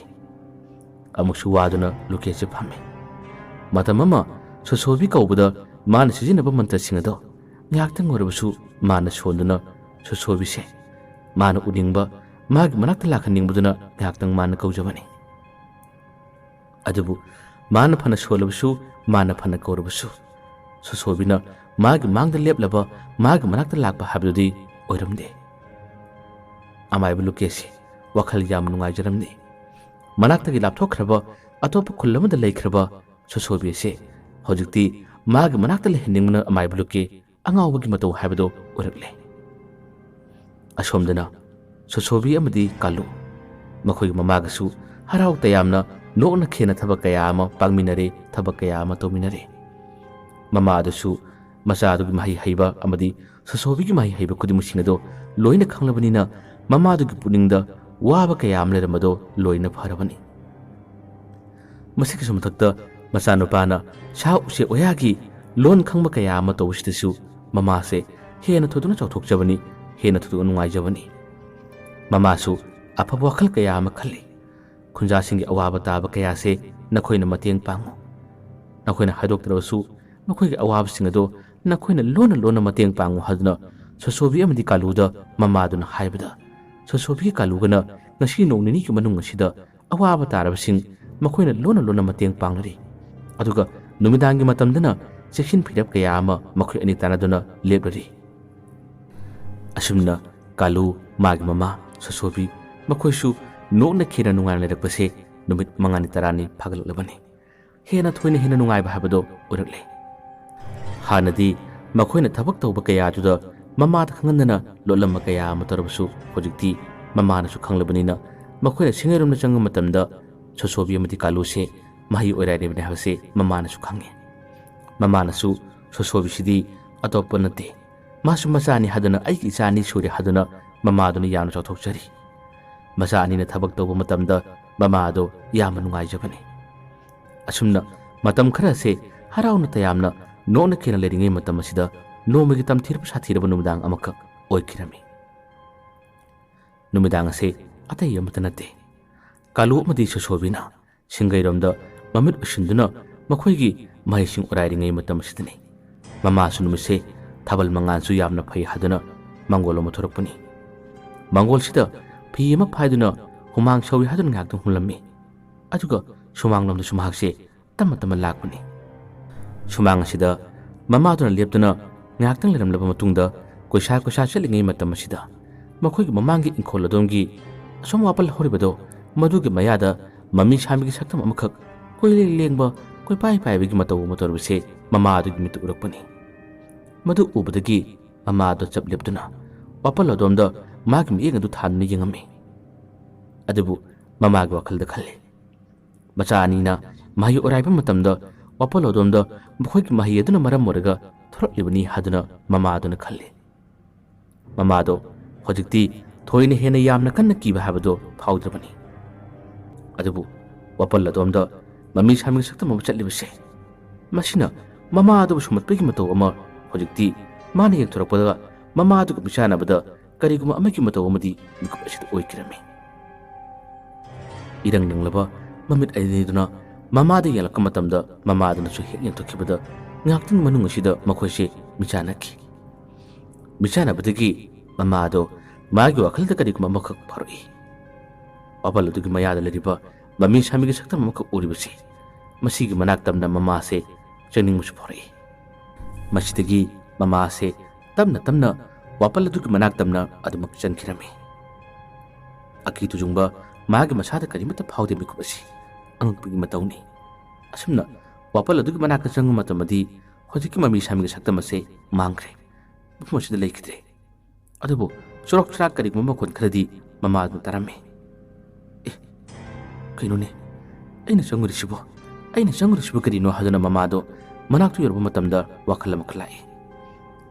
ꯑꯃꯨꯛꯁꯨ ꯋꯥꯗꯨꯅ ꯂꯨꯀꯦꯁꯦ ꯐꯝꯃꯤ꯫ ꯃꯇꯝ ꯑꯃ ꯁꯣꯁꯣꯕꯤ ꯀꯧꯕꯗ ꯃꯥꯅ ꯁꯤꯖꯤꯟꯅꯕ ꯃꯟꯇ꯭ꯔꯁꯤꯡ ꯑꯗꯣ ꯉꯥꯏꯍꯥꯛꯇꯪ ꯑꯣꯏꯔꯕꯁꯨ ꯃꯥꯅ ꯁꯣꯟꯗꯨꯅ ꯁꯣꯁꯣꯕꯤꯁꯦ ꯃꯥꯅ ꯎꯅꯤꯡꯕ, ꯃꯥꯒꯤ ꯃꯅꯥꯛꯇ ꯂꯥꯛꯍꯟꯅꯤꯡꯕꯗꯨꯅ ꯉꯥꯏꯍꯥꯛꯇꯪ ꯃꯥꯅ ꯀꯧꯖꯕꯅꯤ꯫ ꯑꯗꯨꯕꯨ ꯃꯥꯅ ꯐꯅ ꯁꯣꯜꯂꯕꯁꯨ, ꯃꯥꯅ ꯐꯅ ꯀꯧꯔꯕꯁꯨ, ꯁꯣꯁꯣꯕꯤꯅ ꯃꯥꯒꯤ ꯃꯥꯡꯗ ꯂꯦꯞꯂꯕ, ꯃꯥꯒꯤ ꯃꯅꯥꯛꯇ ꯂꯥꯛꯄ ꯍꯥꯏꯕꯗꯨꯗꯤ ꯑꯣꯏꯔꯝꯗꯦ꯫ ꯑꯃꯥꯏꯕ ꯂꯨꯀꯦꯁꯤ ꯋꯥꯈꯜ ꯌꯥꯝ ꯅꯨꯡꯉꯥꯏꯖꯔꯝꯅꯤ꯫ ꯃꯅꯥꯛꯇꯒꯤ ꯂꯥꯞꯊꯣꯛꯈ꯭ꯔꯕ ꯑꯇꯣꯞꯄ ꯈꯨꯜ ꯑꯃꯗ ꯂꯩꯈ꯭ꯔꯕ ꯁꯣꯁꯣꯕꯤ ꯑꯁꯤ ꯍꯧꯖꯤꯛꯇꯤ ꯃꯥꯒꯤ ꯃꯅꯥꯛꯇ ꯂꯩꯍꯟꯅꯤꯡꯕꯅ ꯑꯃꯥꯏꯕ ꯂꯨꯀꯦ ꯑꯉꯥꯎꯕꯒꯤ ꯃꯇꯧ ꯍꯥꯏꯕꯗꯨ ꯑꯣꯏꯔꯛꯂꯦ꯫ ꯑꯁꯣꯝꯗꯅ ꯁꯣꯁꯣꯕꯤ ꯑꯃꯗꯤ ꯀꯥꯂꯨ, ꯃꯈꯣꯏꯒꯤ ꯃꯃꯥꯒꯁꯨ ꯍꯔꯥꯎ ꯇꯌꯥꯝꯅ ꯅꯣꯛꯅ ꯈꯦꯅ ꯊꯕꯛ ꯀꯌꯥ ꯑꯃ ꯄꯥꯡꯃꯤꯟꯅꯔꯦ, ꯊꯕꯛ ꯀꯌꯥ ꯑꯃ ꯇꯧꯃꯤꯟꯅꯔꯦ꯫ ꯃꯃꯥ ꯑꯗꯨꯁꯨ ꯃꯆꯥ ꯑꯗꯨꯒꯤ ꯃꯍꯩ ꯍꯩꯕ ꯑꯃꯗꯤ ꯁꯣꯁꯣꯕꯤꯒꯤ ꯃꯍꯩ ꯍꯩꯕ ꯈꯨꯗꯤꯡꯃꯛꯁꯤꯡ ꯑꯗꯨ ꯂꯣꯏꯅ ꯈꯪꯂꯕꯅꯤꯅ, ꯃꯃꯥꯗꯨꯒꯤ ꯄꯨꯛꯅꯤꯡꯗ ꯋꯥꯕ ꯀꯌꯥ ꯑꯃ ꯂꯩꯔꯝꯕꯗꯣ ꯂꯣꯏꯅ ꯐꯔꯕꯅꯤ꯫ ꯃꯁꯤꯒꯤꯁꯨ ꯃꯊꯛꯇ ꯃꯆꯥꯅꯨꯄꯥꯅ ꯁꯥ ꯎꯆꯦꯛ ꯋꯥꯌꯥꯒꯤ ꯂꯣꯟ ꯈꯪꯕ ꯀꯌꯥ ꯑꯃ ꯇꯧꯕꯁꯤꯗꯁꯨ ꯃꯃꯥꯁꯦ ꯍꯦꯟꯅ ꯊꯣꯏꯗꯣꯛꯅ ꯆꯥꯎꯊꯣꯛꯆꯕꯅꯤ, ꯍꯦꯟꯅ ꯊꯣꯏꯗꯣꯛꯅ ꯅꯨꯡꯉꯥꯏꯖꯕꯅꯤ꯫ ꯃꯃꯥꯁꯨ ꯑꯐꯕ ꯋꯥꯈꯜ ꯀꯌꯥ ꯑꯃ ꯈꯜꯂꯤ꯫ "ꯈꯨꯟꯖꯥꯁꯤꯡꯒꯤ ꯑꯋꯥꯕ ꯇꯥꯕ ꯀꯌꯥꯁꯦ ꯅꯈꯣꯏꯅ ꯃꯇꯦꯡ ꯄꯥꯡꯉꯨ꯫ ꯅꯈꯣꯏꯅ ꯍꯥꯏꯗꯣꯛꯇ꯭ꯔꯕꯁꯨ ꯃꯈꯣꯏꯒꯤ ꯑꯋꯥꯕꯁꯤꯡ ꯑꯗꯣ ꯅꯈꯣꯏꯅ ꯂꯣꯟꯅ ꯂꯣꯟꯅ ꯃꯇꯦꯡ ꯄꯥꯡꯉꯨ" ꯍꯥꯏꯗꯨꯅ ꯁꯣꯁꯣꯕꯤ ꯑꯃꯗꯤ ꯀꯥꯂꯨꯗ ꯃꯃꯥꯗꯨꯅ ꯍꯥꯏꯕꯗ, ꯁꯣꯁꯣꯕꯤ ꯀꯥꯂꯨꯒꯅ ꯉꯁꯤ ꯅꯣꯡ ꯅꯤꯅꯤꯒꯤ ꯃꯅꯨꯡ ꯑꯁꯤꯗ ꯑꯋꯥꯕ ꯇꯥꯔꯕꯁꯤꯡ ꯃꯈꯣꯏꯅ ꯂꯣꯟꯅ ꯂꯣꯟꯅ ꯃꯇꯦꯡ ꯄꯥꯡꯅꯔꯤ꯫ ꯑꯗꯨꯒ ꯅꯨꯃꯤꯗꯥꯡꯒꯤ ꯃꯇꯝꯗꯅ ꯆꯦꯛꯁꯤꯟ ꯐꯤꯔꯦꯞ ꯀꯌꯥ ꯑꯃ ꯃꯈꯣꯏ ꯑꯅꯤ ꯇꯥꯟꯅꯗꯨꯅ ꯂꯦꯞꯂꯔꯤ꯫ ꯑꯁꯨꯝꯅ ꯀꯥꯂꯨ, ꯃꯥꯒꯤ ꯃꯃꯥ, ꯁꯣꯁꯣꯕꯤ ꯃꯈꯣꯏꯁꯨ ꯅꯣꯛꯅ ꯈꯦꯅ ꯅꯨꯡꯉꯥꯏꯅ ꯂꯩꯔꯛꯄꯁꯦ ꯅꯨꯃꯤꯠ ꯃꯉꯥꯅꯤ ꯇꯔꯥꯅꯤ ꯐꯥꯒꯠꯂꯛꯂꯕꯅꯤ꯫ ꯍꯦꯟꯅ ꯊꯣꯏꯅ ꯍꯦꯟꯅ ꯅꯨꯡꯉꯥꯏꯕ ꯍꯥꯏꯕꯗꯣ ꯑꯣꯏꯔꯛꯂꯦ꯫ ꯍꯥꯟꯅꯗꯤ ꯃꯈꯣꯏꯅ ꯊꯕꯛ ꯇꯧꯕ ꯀꯌꯥꯗꯨꯗ ꯃꯃꯥꯗ ꯈꯪꯍꯟꯗꯅ ꯂꯣꯠꯂꯝꯕ ꯀꯌꯥ ꯑꯃ ꯇꯧꯔꯕꯁꯨ, ꯍꯧꯖꯤꯛꯇꯤ ꯃꯃꯥꯅꯁꯨ ꯈꯪꯂꯕꯅꯤꯅ ꯃꯈꯣꯏꯅ ꯁꯤꯡꯉꯩꯔꯣꯝꯗ ꯆꯪꯕ ꯃꯇꯝꯗ ꯁꯣꯁꯣꯕꯤ ꯑꯃꯗꯤ ꯀꯥꯂꯨꯁꯦ ꯃꯍꯩ ꯑꯣꯏꯔꯥꯏꯔꯤꯕꯅꯤ ꯍꯥꯏꯕꯁꯦ ꯃꯃꯥꯅꯁꯨ ꯈꯪꯉꯤ꯫ ꯃꯃꯥꯅꯁꯨ ꯁꯣꯁꯣꯕꯤꯁꯤꯗꯤ ꯑꯇꯣꯞꯄ ꯅꯠꯇꯦ, ꯃꯥꯁꯨ ꯃꯆꯥꯅꯤ ꯍꯥꯏꯗꯨꯅ, ꯑꯩꯒꯤ ꯏꯆꯥ ꯑꯅꯤ ꯁꯨꯔꯦ ꯍꯥꯏꯗꯨꯅ ꯃꯃꯥꯗꯨꯅ ꯌꯥꯝꯅ ꯆꯥꯎꯊꯣꯛꯆꯔꯤ꯫ ꯃꯆꯥ ꯑꯅꯤꯅ ꯊꯕꯛ ꯇꯧꯕ ꯃꯇꯝꯗ ꯃꯃꯥꯗꯣ ꯌꯥꯝꯅ ꯅꯨꯡꯉꯥꯏꯖꯕꯅꯤ꯫ ꯑꯁꯨꯝꯅ ꯃꯇꯝ ꯈꯔꯁꯦ ꯍꯔꯥꯎꯅ ꯇꯌꯥꯝꯅ ꯅꯣꯛꯅ ꯈꯦꯅ ꯂꯩꯔꯤꯉꯩ ꯃꯇꯝ ꯑꯁꯤꯗ ꯅꯣꯡꯃꯒꯤ ꯇꯝꯊꯤꯔꯕ ꯁꯥꯊꯤꯔꯕ ꯅꯨꯃꯤꯗꯥꯡ ꯑꯃꯈꯛ ꯑꯣꯏꯈꯤꯔꯝꯃꯤ꯫ ꯅꯨꯃꯤꯗꯥꯡ ꯑꯁꯦ ꯑꯇꯩ ꯑꯃꯠꯇ ꯅꯠꯇꯦ, ꯀꯥꯂꯨ ꯑꯃꯗꯤ ꯁꯣꯁꯣꯕꯤꯅ ꯁꯤꯡꯒꯩꯔꯣꯝꯗ ꯃꯃꯤꯠ ꯎꯁꯤꯟꯗꯨꯅ ꯃꯈꯣꯏꯒꯤ ꯃꯍꯩꯁꯤꯡ ꯎꯔꯥꯏꯔꯤꯉꯩ ꯃꯇꯝ ꯑꯁꯤꯗꯅꯤ꯫ ꯃꯃꯥꯁꯨ ꯅꯨꯃꯤꯠꯁꯦ ꯊꯥꯕꯜ ꯃꯉꯥꯜꯁꯨ ꯌꯥꯝꯅ ꯐꯩ ꯍꯥꯏꯗꯨꯅ ꯃꯪꯒꯣꯜ ꯑꯃ ꯊꯣꯔꯛꯄꯅꯤ꯫ ꯃꯪꯒꯣꯜꯁꯤꯗ ꯐꯤ ꯑꯃ ꯐꯥꯏꯗꯨꯅ ꯍꯨꯃꯥꯡ ꯁꯧꯏ ꯍꯥꯏꯗꯨꯅ ꯉꯥꯏꯍꯥꯛꯇꯪ ꯍꯨꯝꯂꯝꯃꯤ꯫ ꯑꯗꯨꯒ ꯁꯨꯃꯥꯡꯂꯣꯝꯗꯁꯨ ꯃꯍꯥꯛꯁꯦ ꯇꯞꯅ ꯇꯞꯅ ꯂꯥꯛꯄꯅꯤ꯫ ꯁꯨꯃꯥꯡ ꯑꯁꯤꯗ ꯃꯃꯥꯗꯨꯅ ꯂꯦꯞꯇꯨꯅ ꯉꯥꯏꯍꯥꯛꯇꯪ ꯂꯩꯔꯝꯂꯕ ꯃꯇꯨꯡꯗ ꯀꯣꯏꯁꯥ ꯀꯣꯏꯁꯥ ꯆꯠꯂꯤꯉꯩ ꯃꯇꯝ ꯑꯁꯤꯗ ꯃꯈꯣꯏꯒꯤ ꯃꯃꯥꯡꯒꯤ ꯏꯪꯈꯣꯜ ꯑꯗꯣꯝꯒꯤ ꯑꯁꯣꯝ ꯋꯥꯄꯜ ꯍꯧꯔꯤꯕꯗꯣ, ꯃꯗꯨꯒꯤ ꯃꯌꯥꯗ ꯃꯃꯤ ꯁꯥꯃꯤꯒꯤ ꯁꯛꯇꯝ ꯑꯃꯈꯛ ꯀꯣꯏꯂꯦꯡ ꯂꯦꯡꯕ, ꯀꯣꯏꯄꯥꯏ ꯄꯥꯏꯕꯒꯤ ꯃꯇꯧ ꯑꯃ ꯇꯧꯔꯤꯕꯁꯦ ꯃꯃꯥꯗꯨꯒꯤ ꯃꯤꯠꯇ ꯎꯔꯛꯄꯅꯤ꯫ ꯃꯗꯨ ꯎꯕꯗꯒꯤ ꯃꯃꯥꯗꯣ ꯆꯞ ꯂꯦꯞꯇꯨꯅ ꯋꯥꯄꯜ ꯑꯗꯣꯝꯗ ꯃꯥꯒꯤ ꯃꯤꯠꯌꯦꯡ ꯑꯗꯨ ꯊꯥꯗꯨꯅ ꯌꯦꯡꯉꯝꯃꯤ꯫ ꯑꯗꯨꯕꯨ ꯃꯃꯥꯒꯤ ꯋꯥꯈꯜꯗ ꯈꯜꯂꯤ, ꯃꯆꯥ ꯑꯅꯤꯅ ꯃꯍꯩ ꯑꯣꯔꯥꯏꯕ ꯃꯇꯝꯗ ꯋꯥꯄꯜ ꯑꯗꯣꯝꯗ ꯃꯈꯣꯏꯒꯤ ꯃꯍꯩ ꯑꯗꯨꯅ ꯃꯔꯝ ꯑꯣꯏꯔꯒ ꯊꯣꯔꯛꯂꯤꯕꯅꯤ ꯍꯥꯏꯗꯨꯅ ꯃꯃꯥꯗꯨꯅ ꯈꯜꯂꯤ꯫ ꯃꯃꯥꯗꯣ ꯍꯧꯖꯤꯛꯇꯤ ꯊꯣꯏꯅ ꯍꯦꯟꯅ ꯌꯥꯝꯅ ꯀꯟꯅ ꯀꯤꯕ ꯍꯥꯏꯕꯗꯣ ꯐꯥꯎꯗ꯭ꯔꯕꯅꯤ꯫ ꯑꯗꯨꯕꯨ ꯋꯥꯄꯜ ꯑꯗꯣꯝꯗ ꯃꯃꯤ ꯁꯥꯃꯤ ꯁꯛꯇꯝ ꯑꯃ ꯆꯠꯂꯤꯕꯁꯦ, ꯃꯁꯤꯅ ꯃꯃꯥ ꯑꯗꯨꯕꯨ ꯁꯨꯝꯍꯠꯄꯒꯤ ꯃꯇꯧ ꯑꯃ ꯍꯧꯖꯤꯛꯇꯤ ꯃꯥꯅ ꯌꯦꯡꯊꯣꯔꯛꯄꯗ ꯃꯃꯥ ꯑꯗꯨꯒ ꯃꯤꯆꯥꯟꯅꯕꯗ ꯀꯔꯤꯒꯨꯝꯕ ꯑꯃꯒꯤ ꯃꯇꯧ ꯑꯃꯗꯤ ꯃꯤꯀꯨꯞ ꯑꯁꯤꯗ ꯑꯣꯏꯈꯤꯔꯝꯃꯤ꯫ ꯏꯔꯪ ꯂꯪꯂꯕ ꯃꯃꯤꯠ ꯑꯅꯤꯗꯨꯅ ꯃꯃꯥꯗ ꯌꯦꯡꯂꯛꯄ ꯃꯇꯝꯗ ꯃꯃꯥꯗꯨꯅꯁꯨ ꯍꯦꯛ ꯌꯦꯡꯊꯣꯛꯈꯤꯕꯗ ꯉꯥꯏꯍꯥꯛꯇꯪ ꯃꯅꯨꯡ ꯑꯁꯤꯗ ꯃꯈꯣꯏꯁꯦ ꯃꯤꯆꯥꯟꯅꯈꯤ꯫ ꯃꯤꯆꯥꯟꯅꯕꯗꯒꯤ ꯃꯃꯥꯗꯣ ꯃꯥꯒꯤ ꯋꯥꯈꯜꯗ ꯀꯔꯤꯒꯨꯝꯕ ꯑꯃꯈꯛ ꯐꯥꯎꯔꯛꯏ꯫ ꯋꯥꯄꯜ ꯑꯗꯨꯒꯤ ꯃꯌꯥꯗ ꯂꯩꯔꯤꯕ ꯃꯃꯤ ꯁꯥꯃꯤꯒꯤ ꯁꯛꯇꯝ ꯑꯃꯈꯛ ꯎꯔꯤꯕꯁꯤ, ꯃꯁꯤꯒꯤ ꯃꯅꯥꯛ ꯇꯝꯅ ꯃꯃꯥꯁꯦ ꯆꯪꯅꯤꯡꯕꯁꯨ ꯐꯥꯎꯔꯛꯏ꯫ ꯃꯁꯤꯗꯒꯤ ꯃꯃꯥꯁꯦ ꯇꯞꯅ ꯇꯞꯅ ꯋꯥꯄꯜ ꯑꯗꯨꯒꯤ ꯃꯅꯥꯛ ꯇꯝꯅ ꯑꯗꯨꯃꯛ ꯆꯪꯈꯤꯔꯝꯃꯤ꯫ ꯑꯀꯤ ꯇꯨꯖꯨꯡꯕ ꯃꯥꯒꯤ ꯃꯁꯥꯗ ꯀꯔꯤꯃꯠꯇ ꯐꯥꯎꯗꯦ ꯃꯤꯀꯨꯞ ꯑꯁꯤ꯫ ꯑꯉꯛꯄꯒꯤ ꯃꯇꯧꯅꯤ꯫ ꯑꯁꯨꯝꯅ ꯋꯥꯄꯜ ꯑꯗꯨꯒꯤ ꯃꯅꯥꯛꯇ ꯆꯪꯕ ꯃꯇꯝꯗꯗꯤ ꯍꯧꯖꯤꯛꯀꯤ ꯃꯃꯤ ꯁꯥꯃꯤꯒꯤ ꯁꯛꯇꯝ ꯑꯁꯦ ꯃꯥꯡꯈ꯭ꯔꯦ꯫ ꯃꯐꯝ ꯑꯁꯤꯗ ꯂꯩꯈꯤꯗ꯭ꯔꯦ꯫ ꯑꯗꯨꯕꯨ ꯆꯨꯔꯣꯛ ꯆꯨꯔꯥꯛ ꯀꯔꯤꯒꯨꯝꯕ ꯃꯈꯣꯟ ꯈꯔꯗꯤ ꯃꯃꯥꯗꯨꯅ ꯇꯥꯔꯝꯃꯤ꯫ "ꯑꯦ, ꯀꯩꯅꯣꯅꯦ? ꯑꯩꯅ ꯆꯪꯉꯨꯔꯤꯁꯤꯕꯣ? ꯑꯩꯅ ꯆꯪꯉꯨꯔꯤꯁꯤꯕꯨ ꯀꯔꯤꯅꯣ?" ꯍꯥꯏꯗꯨꯅ ꯃꯃꯥꯗꯣ ꯃꯅꯥꯛꯇ ꯌꯧꯔꯕ ꯃꯇꯝꯗ ꯋꯥꯈꯜ ꯑꯃꯈꯛ ꯂꯥꯛꯏ꯫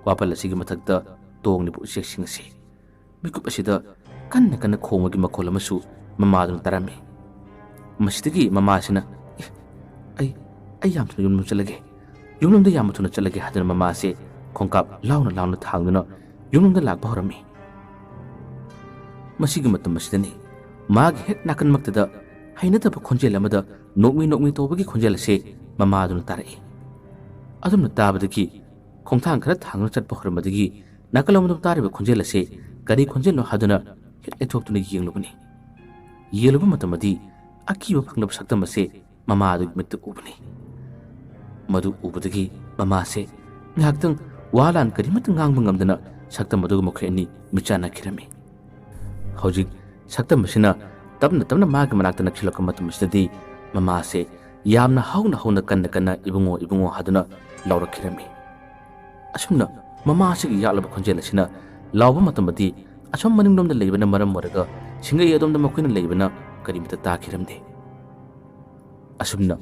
ꯋꯥꯄꯜ ꯑꯁꯤꯒꯤ ꯃꯊꯛꯇ ꯇꯣꯡꯂꯤꯕ ꯎꯆꯦꯛꯁꯤꯡ ꯑꯁꯤ꯫ ꯃꯤꯀꯨꯞ ꯑꯁꯤꯗ ꯀꯟꯅ ꯀꯟꯅ ꯈꯣꯡꯕꯒꯤ ꯃꯈꯣꯜ ꯑꯃꯁꯨ ꯃꯃꯥꯗꯨꯅ ꯇꯥꯔꯝꯃꯤ꯫ ꯃꯁꯤꯗꯒꯤ ꯃꯃꯥꯁꯤꯅ, "ꯑꯦ, ꯑꯩ, ꯑꯩ ꯌꯥꯝ ꯊꯨꯅ ꯌꯨꯝꯂꯣꯝ ꯆꯠꯂꯒꯦ, ꯌꯨꯝꯂꯣꯝꯗ ꯌꯥꯝꯅ ꯊꯨꯅ ꯆꯠꯂꯒꯦ" ꯍꯥꯏꯗꯨꯅ ꯃꯃꯥꯁꯦ ꯈꯣꯡꯀꯥꯞ ꯂꯥꯎꯅ ꯂꯥꯎꯅ ꯊꯥꯡꯗꯨꯅ ꯌꯨꯝꯂꯣꯝꯗ ꯂꯥꯛꯄ ꯍꯧꯔꯝꯃꯤ꯫ ꯃꯁꯤꯒꯤ ꯃꯇꯝ ꯑꯁꯤꯗꯅꯤ ꯃꯥꯒꯤ ꯍꯦꯛ ꯅꯥꯀꯟꯃꯛꯇꯗ ꯍꯩꯅꯗꯕ ꯈꯣꯟꯖꯦꯜ ꯑꯃꯗ ꯅꯣꯛꯃꯤ ꯅꯣꯛꯃꯤ ꯇꯧꯕꯒꯤ ꯈꯣꯟꯖꯦꯜ ꯑꯁꯦ ꯃꯃꯥꯗꯨꯅ ꯇꯥꯔꯛꯏ꯫ ꯑꯗꯨꯝꯅ ꯇꯥꯕꯗꯒꯤ ꯈꯣꯡꯊꯥꯡ ꯈꯔ ꯊꯥꯡꯗꯨꯅ ꯆꯠꯄ ꯍꯧꯔꯝꯕꯗꯒꯤ ꯅꯥꯀꯜ ꯑꯃꯗ ꯇꯥꯔꯤꯕ ꯈꯣꯟꯖꯦꯜ ꯑꯁꯦ ꯀꯔꯤ ꯈꯣꯟꯖꯦꯜꯅꯣ ꯍꯥꯏꯗꯨꯅ ꯍꯦꯛ ꯂꯩꯊꯣꯛꯇꯨꯅ ꯌꯦꯡꯂꯨꯕꯅꯤ꯫ ꯌꯦꯡꯂꯨꯕ ꯃꯇꯝꯗꯗꯤ ꯑꯀꯤꯕ ꯐꯪꯂꯕ ꯁꯛꯇꯝ ꯑꯁꯦ ꯃꯃꯥ ꯑꯗꯨꯒꯤ ꯃꯤꯠꯇ ꯎꯕꯅꯤ꯫ ꯃꯗꯨ ꯎꯕꯗꯒꯤ ꯃꯃꯥꯁꯦ ꯉꯥꯏꯍꯥꯛꯇꯪ ꯋꯥ ꯂꯥꯟ ꯀꯔꯤꯃꯠꯇ ꯉꯥꯡꯕ ꯉꯝꯗꯅ ꯁꯛꯇꯝ ꯑꯗꯨꯒ ꯃꯈꯣꯏ ꯑꯅꯤ ꯃꯤꯠꯆꯥꯟꯅꯈꯤꯔꯝꯃꯤ꯫ ꯍꯧꯖꯤꯛ ꯁꯛꯇꯝ ꯑꯁꯤꯅ ꯇꯞꯅ ꯇꯞꯅ ꯃꯥꯒꯤ ꯃꯅꯥꯛꯇ ꯅꯛꯁꯤꯜꯂꯛꯄ ꯃꯇꯝ ꯑꯁꯤꯗꯗꯤ ꯃꯃꯥꯁꯦ ꯌꯥꯝꯅ ꯍꯧꯅ ꯍꯧꯅ ꯀꯟꯅ ꯀꯟꯅ "ꯏꯕꯨꯡꯉꯣ, ꯏꯕꯨꯡꯉꯣ" ꯍꯥꯏꯗꯨꯅ ꯂꯥꯎꯔꯛꯈꯤꯔꯝꯃꯤ꯫ ꯑꯁꯨꯝꯅ ꯃꯃꯥ ꯑꯁꯤꯒꯤ ꯌꯥꯛꯂꯕ ꯈꯣꯟꯖꯦꯜ ꯑꯁꯤꯅ ꯂꯥꯎꯕ ꯃꯇꯝꯗꯗꯤ ꯑꯁꯣꯝ ꯃꯅꯤꯡꯂꯣꯝꯗ ꯂꯩꯕꯅ ꯃꯔꯝ ꯑꯣꯏꯔꯒ ꯁꯤꯡꯒꯩ ꯑꯗꯣꯝꯗ ꯃꯈꯣꯏꯅ ꯂꯩꯕꯅ ꯀꯔꯤꯃꯠꯇ ꯇꯥꯈꯤꯔꯝꯗꯦ꯫ ꯑꯁꯨꯝꯅ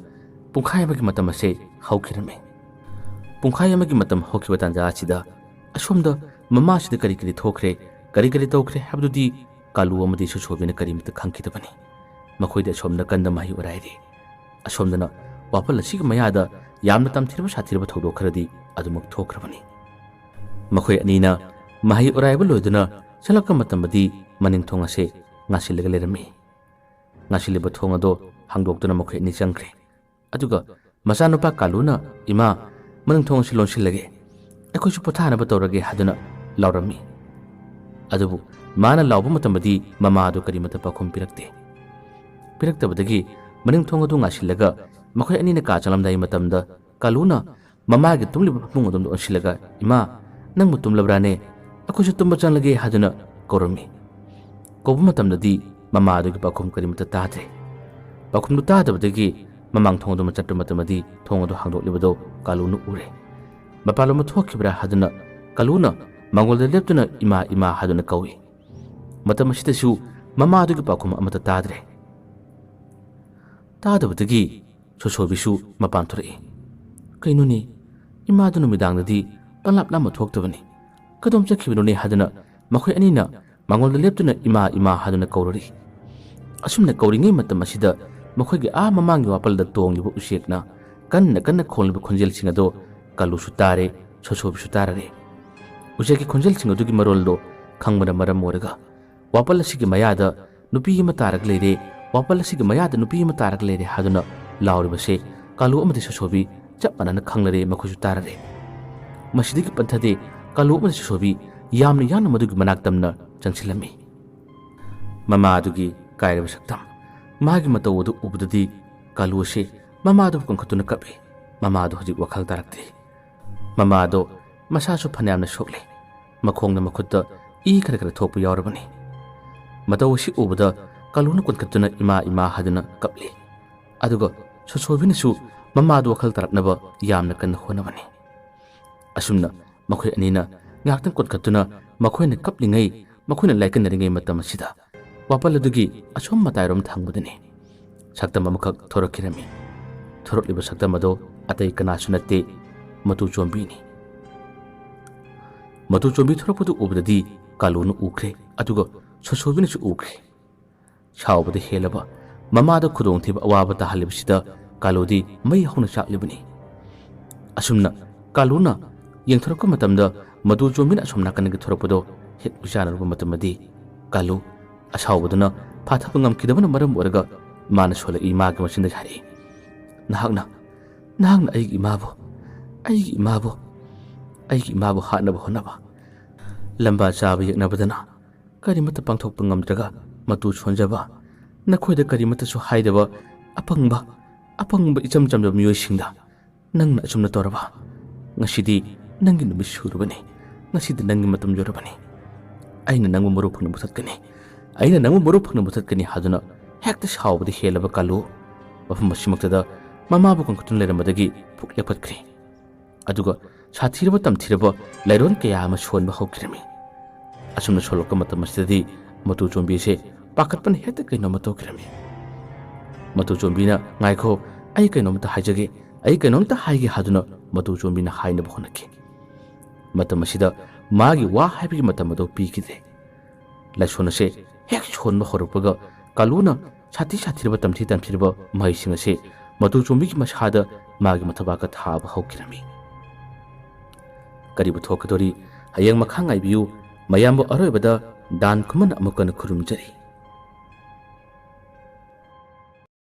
ꯄꯨꯡꯈꯥꯏ ꯑꯃꯒꯤ ꯃꯇꯝ ꯑꯁꯦ ꯍꯧꯈꯤꯔꯝꯃꯤ꯫ ꯄꯨꯡꯈꯥꯏ ꯑꯃꯒꯤ ꯃꯇꯝ ꯍꯧꯈꯤꯕ ꯇꯥꯟꯖꯥ ꯑꯁꯤꯗ ꯑꯁꯣꯝꯗ ꯃꯃꯥꯁꯤꯗ ꯀꯔꯤ ꯀꯔꯤ ꯊꯣꯛꯈ꯭ꯔꯦ, ꯀꯔꯤ ꯀꯔꯤ ꯇꯧꯈ꯭ꯔꯦ ꯍꯥꯏꯕꯗꯨꯗꯤ ꯀꯥꯂꯨ ꯑꯃꯗꯤ ꯁꯨꯁꯣꯕꯤꯅ ꯀꯔꯤꯃꯠꯇ ꯈꯪꯈꯤꯗꯕꯅꯤ꯫ ꯃꯈꯣꯏꯗꯤ ꯑꯁꯣꯝ ꯅꯥꯀꯟꯗ ꯃꯍꯩ ꯎꯔꯥꯏꯔꯤ꯫ ꯑꯁꯣꯝꯗꯅ ꯋꯥꯄꯜ ꯑꯁꯤꯒꯤ ꯃꯌꯥꯗ ꯌꯥꯝꯅ ꯇꯝꯊꯤꯔꯕ ꯁꯥꯊꯤꯔꯕ ꯊꯧꯗꯣꯛ ꯈꯔꯗꯤ ꯑꯗꯨꯃꯛ ꯊꯣꯛꯈ꯭ꯔꯕꯅꯤ꯫ ꯃꯈꯣꯏ ꯑꯅꯤꯅ ꯃꯍꯩ ꯎꯔꯥꯏꯕ ꯂꯣꯏꯗꯨꯅ ꯆꯠꯂꯛꯄ ꯃꯇꯝꯗꯗꯤ ꯃꯅꯤꯡ ꯊꯣꯡ ꯑꯁꯦ ꯉꯥꯁꯤꯜꯂꯒ ꯂꯩꯔꯝꯃꯤ꯫ ꯉꯥꯁꯤꯜꯂꯤꯕ ꯊꯣꯡ ꯑꯗꯣ ꯍꯥꯡꯗꯣꯛꯇꯨꯅ ꯃꯈꯣꯏ ꯑꯅꯤ ꯆꯪꯈ꯭ꯔꯦ꯫ ꯑꯗꯨꯒ ꯃꯆꯥꯅꯨꯄꯥ ꯀꯥꯂꯨꯅ, "ꯏꯃꯥ, ꯃꯅꯤꯡ ꯊꯣꯡ ꯑꯁꯤ ꯂꯣꯟꯁꯤꯜꯂꯒꯦ꯫ ꯑꯩꯈꯣꯏꯁꯨ ꯄꯣꯊꯥꯅꯕ ꯇꯧꯔꯒꯦ" ꯍꯥꯏꯗꯨꯅ ꯂꯥꯎꯔꯝꯃꯤ꯫ ꯑꯗꯨꯕꯨ ꯃꯥꯅ ꯂꯥꯎꯕ ꯃꯇꯝꯗꯗꯤ ꯃꯃꯥ ꯑꯗꯨ ꯀꯔꯤꯃꯠꯇ ꯄꯥꯎꯈꯨꯝ ꯄꯤꯔꯛꯇꯦ꯫ ꯄꯤꯔꯛꯇꯕꯗꯒꯤ ꯃꯅꯤꯡ ꯊꯣꯡ ꯑꯗꯨ ꯉꯥꯁꯤꯜꯂꯒ ꯃꯈꯣꯏ ꯑꯅꯤꯅ ꯀꯥ ꯆꯪꯂꯝꯗꯥꯏ ꯃꯇꯝꯗ ꯀꯥꯂꯨꯅ ꯃꯃꯥꯒꯤ ꯇꯨꯝꯂꯤꯕ ꯐꯃꯨꯡ ꯑꯗꯣꯝꯗ ꯑꯣꯟꯁꯤꯜꯂꯒ, "ꯏꯃꯥ, ꯅꯪꯕꯨ ꯇꯨꯝꯂꯕ꯭ꯔꯥꯅꯦ? ꯑꯩꯈꯣꯏꯁꯨ ꯇꯨꯝꯕ ꯆꯪꯂꯒꯦ" ꯍꯥꯏꯗꯨꯅ ꯀꯧꯔꯝꯃꯤ꯫ ꯀꯧꯕ ꯃꯇꯝꯗꯗꯤ ꯃꯃꯥꯗꯨꯒꯤ ꯄꯥꯎꯈꯨꯝ ꯀꯔꯤꯃꯠꯇ ꯇꯥꯗ꯭ꯔꯦ꯫ ꯄꯥꯎꯈꯨꯝꯗꯨ ꯇꯥꯗꯕꯗꯒꯤ ꯃꯃꯥꯡ ꯊꯣꯡ ꯑꯗꯨꯃ ꯆꯠꯄ ꯃꯇꯝꯗꯗꯤ ꯊꯣꯡ ꯑꯗꯨ ꯍꯥꯡꯗꯣꯛꯂꯤꯕꯗꯨ ꯀꯥꯂꯨꯅ ꯎꯔꯦ꯫ ꯃꯄꯥꯟꯂꯣꯝꯗ ꯊꯣꯛꯈꯤꯕ꯭ꯔꯥ ꯍꯥꯏꯗꯨꯅ ꯀꯥꯂꯨꯅ ꯃꯉꯣꯟꯗ ꯂꯦꯞꯇꯨꯅ "ꯏꯃꯥ, ꯏꯃꯥ" ꯍꯥꯏꯗꯨꯅ ꯀꯧꯏ꯫ ꯃꯇꯝ ꯑꯁꯤꯗꯁꯨ ꯃꯃꯥꯗꯨꯒꯤ ꯄꯥꯎꯈꯨꯝ ꯑꯃꯠꯇ ꯇꯥꯗ꯭ꯔꯦ꯫ ꯇꯥꯗꯕꯗꯒꯤ ꯁꯣꯁꯣꯕꯤꯁꯨ ꯃꯄꯥꯟ ꯊꯣꯔꯛꯏ꯫ "ꯀꯩꯅꯣꯅꯦ, ꯏꯃꯥꯗꯨ ꯅꯨꯃꯤꯗꯥꯡꯗꯗꯤ ꯄꯪꯂꯥꯞ ꯂꯥꯞꯅ ꯊꯣꯛꯇꯕꯅꯤ, ꯀꯗꯣꯝ ꯆꯠꯈꯤꯕꯅꯣꯅꯦ?" ꯍꯥꯏꯗꯨꯅ ꯃꯈꯣꯏ ꯑꯅꯤꯅ ꯃꯉꯣꯟꯗ ꯂꯦꯞꯇꯨꯅ "ꯏꯃꯥ, ꯏꯃꯥ" ꯍꯥꯏꯗꯨꯅ ꯀꯧꯔꯔꯤ꯫ ꯑꯁꯨꯝꯅ ꯀꯧꯔꯤꯉꯩ ꯃꯇꯝ ꯑꯁꯤꯗ ꯃꯈꯣꯏꯒꯤ ꯑꯥ ꯃꯃꯥꯡꯒꯤ ꯋꯥꯄꯜꯗ ꯇꯣꯡꯂꯤꯕ ꯎꯆꯦꯛꯅ ꯀꯟꯅ ꯀꯟꯅ ꯈꯣꯡꯂꯤꯕ ꯈꯣꯟꯖꯦꯜꯁꯤꯡ ꯑꯗꯣ ꯀꯥꯂꯨꯁꯨ ꯇꯥꯔꯦ, ꯁꯣꯁꯣꯕꯤꯁꯨ ꯇꯥꯔꯔꯦ꯫ ꯎꯆꯦꯛꯀꯤ ꯈꯣꯟꯖꯦꯜꯁꯤꯡ ꯑꯗꯨꯒꯤ ꯃꯔꯣꯜꯗꯣ ꯈꯪꯕꯅ ꯃꯔꯝ ꯑꯣꯏꯔꯒ ꯋꯥꯄꯜ ꯑꯁꯤꯒꯤ ꯃꯌꯥꯗ ꯅꯨꯄꯤ ꯑꯃ ꯇꯥꯔꯒ ꯂꯩꯔꯦ, ꯋꯥꯄꯜ ꯑꯁꯤꯒꯤ ꯃꯌꯥꯗ ꯅꯨꯄꯤ ꯑꯃ ꯇꯥꯔꯒ ꯂꯩꯔꯦ ꯍꯥꯏꯗꯨꯅ ꯂꯥꯎꯔꯤꯕꯁꯦ ꯀꯥꯂꯨ ꯑꯃꯗꯤ ꯁꯣꯁꯣꯕꯤ ꯆꯞ ꯃꯥꯟꯅꯅ ꯈꯪꯂꯔꯦ, ꯃꯈꯣꯏꯁꯨ ꯇꯥꯔꯔꯦ꯫ ꯃꯁꯤꯗꯒꯤ ꯄꯟꯊꯗꯦ ꯀꯥꯂꯨ ꯑꯃꯗꯤ ꯁꯣꯁꯣꯕꯤ ꯌꯥꯝꯅ ꯌꯥꯡꯅ ꯃꯗꯨꯒꯤ ꯃꯅꯥꯛ ꯇꯝꯅ ꯆꯪꯁꯤꯜꯂꯝꯃꯤ꯫ ꯃꯃꯥ ꯑꯗꯨꯒꯤ ꯀꯥꯏꯔꯕ ꯁꯛꯇꯝ, ꯃꯥꯒꯤ ꯃꯇꯧ ꯑꯗꯨ ꯎꯕꯗꯗꯤ ꯀꯥꯂꯨ ꯑꯁꯤ ꯃꯃꯥꯗꯨꯕꯨ ꯀꯟꯈꯠꯇꯨꯅ ꯀꯞꯏ꯫ ꯃꯃꯥꯗꯨ ꯍꯧꯖꯤꯛ ꯋꯥꯈꯜ ꯇꯥꯔꯛꯇ꯭ꯔꯤ꯫ ꯃꯃꯥꯗꯣ ꯃꯁꯥꯁꯨ ꯐꯅꯌꯥꯝꯅ ꯁꯣꯛꯂꯦ꯫ ꯃꯈꯣꯡꯗ ꯃꯈꯨꯠꯇ ꯏ ꯈꯔ ꯈꯔ ꯊꯣꯛꯄ ꯌꯥꯎꯔꯕꯅꯤ꯫ ꯃꯇꯧ ꯑꯁꯤ ꯎꯕꯗ ꯀꯥꯂꯨꯅ ꯀꯨꯟꯈꯠꯇꯨꯅ "ꯏꯃꯥ, ꯏꯃꯥ" ꯍꯥꯏꯗꯨꯅ ꯀꯞꯂꯤ꯫ ꯑꯗꯨꯒ ꯁꯣꯁꯣꯕꯤꯅꯁꯨ ꯃꯃꯥꯗꯨ ꯋꯥꯈꯜ ꯇꯥꯔꯛꯅꯕ ꯌꯥꯝꯅ ꯀꯟꯅ ꯍꯣꯠꯅꯕꯅꯤ꯫ ꯑꯁꯨꯝꯅ ꯃꯈꯣꯏ ꯑꯅꯤꯅ ꯉꯥꯏꯍꯥꯛꯇꯪ ꯀꯨꯟꯈꯠꯇꯨꯅ ꯃꯈꯣꯏꯅ ꯀꯞꯂꯤꯉꯩ, ꯃꯈꯣꯏꯅ ꯂꯥꯏꯀꯠꯅꯔꯤꯉꯩ ꯃꯇꯝ ꯑꯁꯤꯗ ꯋꯥꯄꯜ ꯑꯗꯨꯒꯤ ꯑꯁꯣꯝ ꯃꯇꯥꯏꯔꯣꯝ ꯊꯪꯕꯗꯅꯤ ꯁꯛꯇꯝ ꯑꯃꯈꯛ ꯊꯣꯔꯛꯈꯤꯔꯝꯃꯤ꯫ ꯊꯣꯔꯛꯂꯤꯕ ꯁꯛꯇꯝ ꯑꯗꯣ ꯑꯇꯩ ꯀꯅꯥꯁꯨ ꯅꯠꯇꯦ, ꯃꯇꯨ ꯆꯣꯝꯕꯤꯅꯤ꯫ ꯃꯇꯨ ꯆꯣꯝꯕꯤ ꯊꯣꯔꯛꯄꯗꯨ ꯎꯕꯗꯗꯤ ꯀꯥꯂꯨꯅ ꯎꯈ꯭ꯔꯦ, ꯑꯗꯨꯒ ꯁꯣꯁꯣꯕꯤꯅꯁꯨ ꯎꯈ꯭ꯔꯦ꯫ ꯁꯥꯎꯕꯗ ꯍꯦꯜꯂꯕ ꯃꯃꯥꯗ ꯈꯨꯗꯣꯡꯊꯤꯕ ꯑꯋꯥꯕ ꯇꯥꯍꯜꯂꯤꯕꯁꯤꯗ ꯀꯥꯂꯨꯗꯤ ꯃꯩ ꯍꯧꯅ ꯆꯥꯛꯂꯤꯕꯅꯤ꯫ ꯑꯁꯨꯝꯅ ꯀꯥꯂꯨꯅ ꯌꯦꯡꯊꯣꯔꯛꯄ ꯃꯇꯝꯗ ꯃꯇꯨ ꯆꯣꯝꯕꯤꯅ ꯑꯁꯣꯝ ꯅꯥꯀꯟꯗꯒꯤ ꯊꯣꯔꯛꯄꯗꯣ ꯍꯦꯛ ꯎꯆꯥꯟꯅꯔꯨꯕ ꯃꯇꯝꯗꯗꯤ ꯀꯥꯂꯨ ꯑꯁꯥꯎꯕꯗꯨꯅ ꯐꯥꯊꯕ ꯉꯝꯈꯤꯗꯕꯅ ꯃꯔꯝ ꯑꯣꯏꯔꯒ ꯃꯥꯅ ꯁꯣꯜꯂꯛꯏ, ꯃꯥꯒꯤ ꯃꯆꯤꯟꯗ ꯍꯥꯏꯔꯛꯏ, "ꯅꯍꯥꯛꯅ, ꯅꯍꯥꯛꯅ ꯑꯩꯒꯤ ꯏꯃꯥꯕꯨ, ꯑꯩꯒꯤ ꯏꯃꯥꯕꯨ, ꯑꯩꯒꯤ ꯏꯃꯥꯕꯨ ꯍꯥꯠꯅꯕ ꯍꯣꯠꯅꯕ, ꯂꯝꯕꯥ ꯆꯥꯕ ꯌꯦꯛꯅꯕꯗꯅ ꯀꯔꯤꯃꯠꯇ ꯄꯥꯡꯊꯣꯛꯄ ꯉꯝꯗ꯭ꯔꯒ ꯃꯇꯨ ꯁꯣꯟꯖꯕ, ꯅꯈꯣꯏꯗ ꯀꯔꯤꯃꯠꯇꯁꯨ ꯍꯥꯏꯗꯕ ꯑꯄꯪꯕ, ꯑꯄꯪꯕ ꯏꯆꯝ ꯆꯝꯕ ꯃꯤꯑꯣꯏꯁꯤꯡꯗ ꯅꯪꯅ ꯑꯁꯨꯝꯅ ꯇꯧꯔꯕ? ꯉꯁꯤꯗꯤ ꯅꯪꯒꯤ ꯅꯨꯃꯤꯠ ꯁꯨꯔꯕꯅꯤ, ꯉꯁꯤꯗꯤ ꯅꯪꯒꯤ ꯃꯇꯝ ꯌꯧꯔꯕꯅꯤ꯫ ꯑꯩꯅ ꯅꯪꯕꯨ ꯃꯔꯨ ꯐꯪꯅ ꯃꯨꯊꯠꯀꯅꯤ, ꯑꯩꯅ ꯅꯪꯕꯨ ꯃꯔꯨ ꯐꯪꯅꯕ ꯆꯠꯀꯅꯤ ꯍꯥꯏꯗꯨꯅ ꯍꯦꯛꯇ ꯁꯥꯎꯕꯗ ꯍꯦꯜꯂꯕ ꯀꯥꯂꯨ ꯃꯐꯝ ꯑꯁꯤꯃꯛꯇꯗ ꯃꯃꯥꯕꯨ ꯀꯟꯈꯠꯇꯨꯅ ꯂꯩꯔꯝꯕꯗꯒꯤ ꯐꯨꯛ ꯂꯦꯞꯈꯠꯈ꯭ꯔꯦ꯫ ꯑꯗꯨꯒ ꯁꯥꯊꯤꯔꯕ ꯇꯝꯊꯤꯔꯕ ꯂꯥꯏꯔꯣꯟ ꯀꯌꯥ ꯑꯃ ꯁꯣꯟꯕ ꯍꯧꯈꯤꯔꯝꯃꯤ꯫ ꯑꯁꯨꯝꯅ ꯁꯣꯜꯂꯛꯄ ꯃꯇꯝ ꯑꯁꯤꯗꯗꯤ ꯃꯇꯨ ꯆꯣꯝꯕꯤꯁꯦ ꯄꯥꯈꯠꯄꯅ ꯍꯦꯛꯇ ꯀꯩꯅꯣꯝꯃ ꯇꯧꯈꯤꯔꯝꯃꯤ꯫ ꯃꯇꯨ ꯆꯣꯝꯕꯤꯅ, "ꯉꯥꯏꯈꯣ, ꯑꯩ ꯀꯩꯅꯣꯝꯇ ꯍꯥꯏꯖꯒꯦ, ꯑꯩ ꯀꯩꯅꯣꯝꯇ ꯍꯥꯏꯒꯦ" ꯍꯥꯏꯗꯨꯅ ꯃꯇꯨ ꯆꯣꯝꯕꯤꯅ ꯍꯥꯏꯅꯕ ꯍꯣꯠꯅꯈꯤ꯫ ꯃꯇꯝ ꯑꯁꯤꯗ ꯃꯥꯒꯤ ꯋꯥ ꯍꯥꯏꯕꯒꯤ ꯃꯇꯝ ꯑꯗꯨ ꯄꯤꯈꯤꯗ꯭ꯔꯦ꯫ ꯂꯥꯏꯁꯣꯟ ꯑꯁꯦ ꯍꯦꯛ ꯁꯣꯟꯕ ꯍꯧꯔꯛꯄꯒ ꯀꯥꯂꯨꯅ ꯁꯥꯊꯤ ꯁꯥꯊꯤꯔꯕ ꯇꯝꯊꯤ ꯇꯝꯊꯤꯔꯕ ꯃꯍꯩꯁꯤꯡ ꯑꯁꯦ ꯃꯇꯨ ꯆꯣꯝꯕꯤꯒꯤ ꯃꯁꯥꯗ ꯃꯥꯒꯤ ꯃꯊꯕꯥꯛꯀ ꯊꯥꯕ ꯍꯧꯈꯤꯔꯝꯃꯤ꯫ ꯀꯔꯤꯕꯨ ꯊꯣꯛꯀꯗꯧꯔꯤ? ꯍꯌꯦꯡ ꯃꯈꯥ ꯉꯥꯏꯕꯤꯌꯨ꯫ ꯃꯌꯥꯝꯕꯨ ꯑꯔꯣꯏꯕꯗ ꯗꯥꯟ ꯈꯨꯃꯟ ꯑꯃꯨꯛ ꯍꯟꯅ ꯈꯨꯔꯨꯝꯖꯔꯤ꯫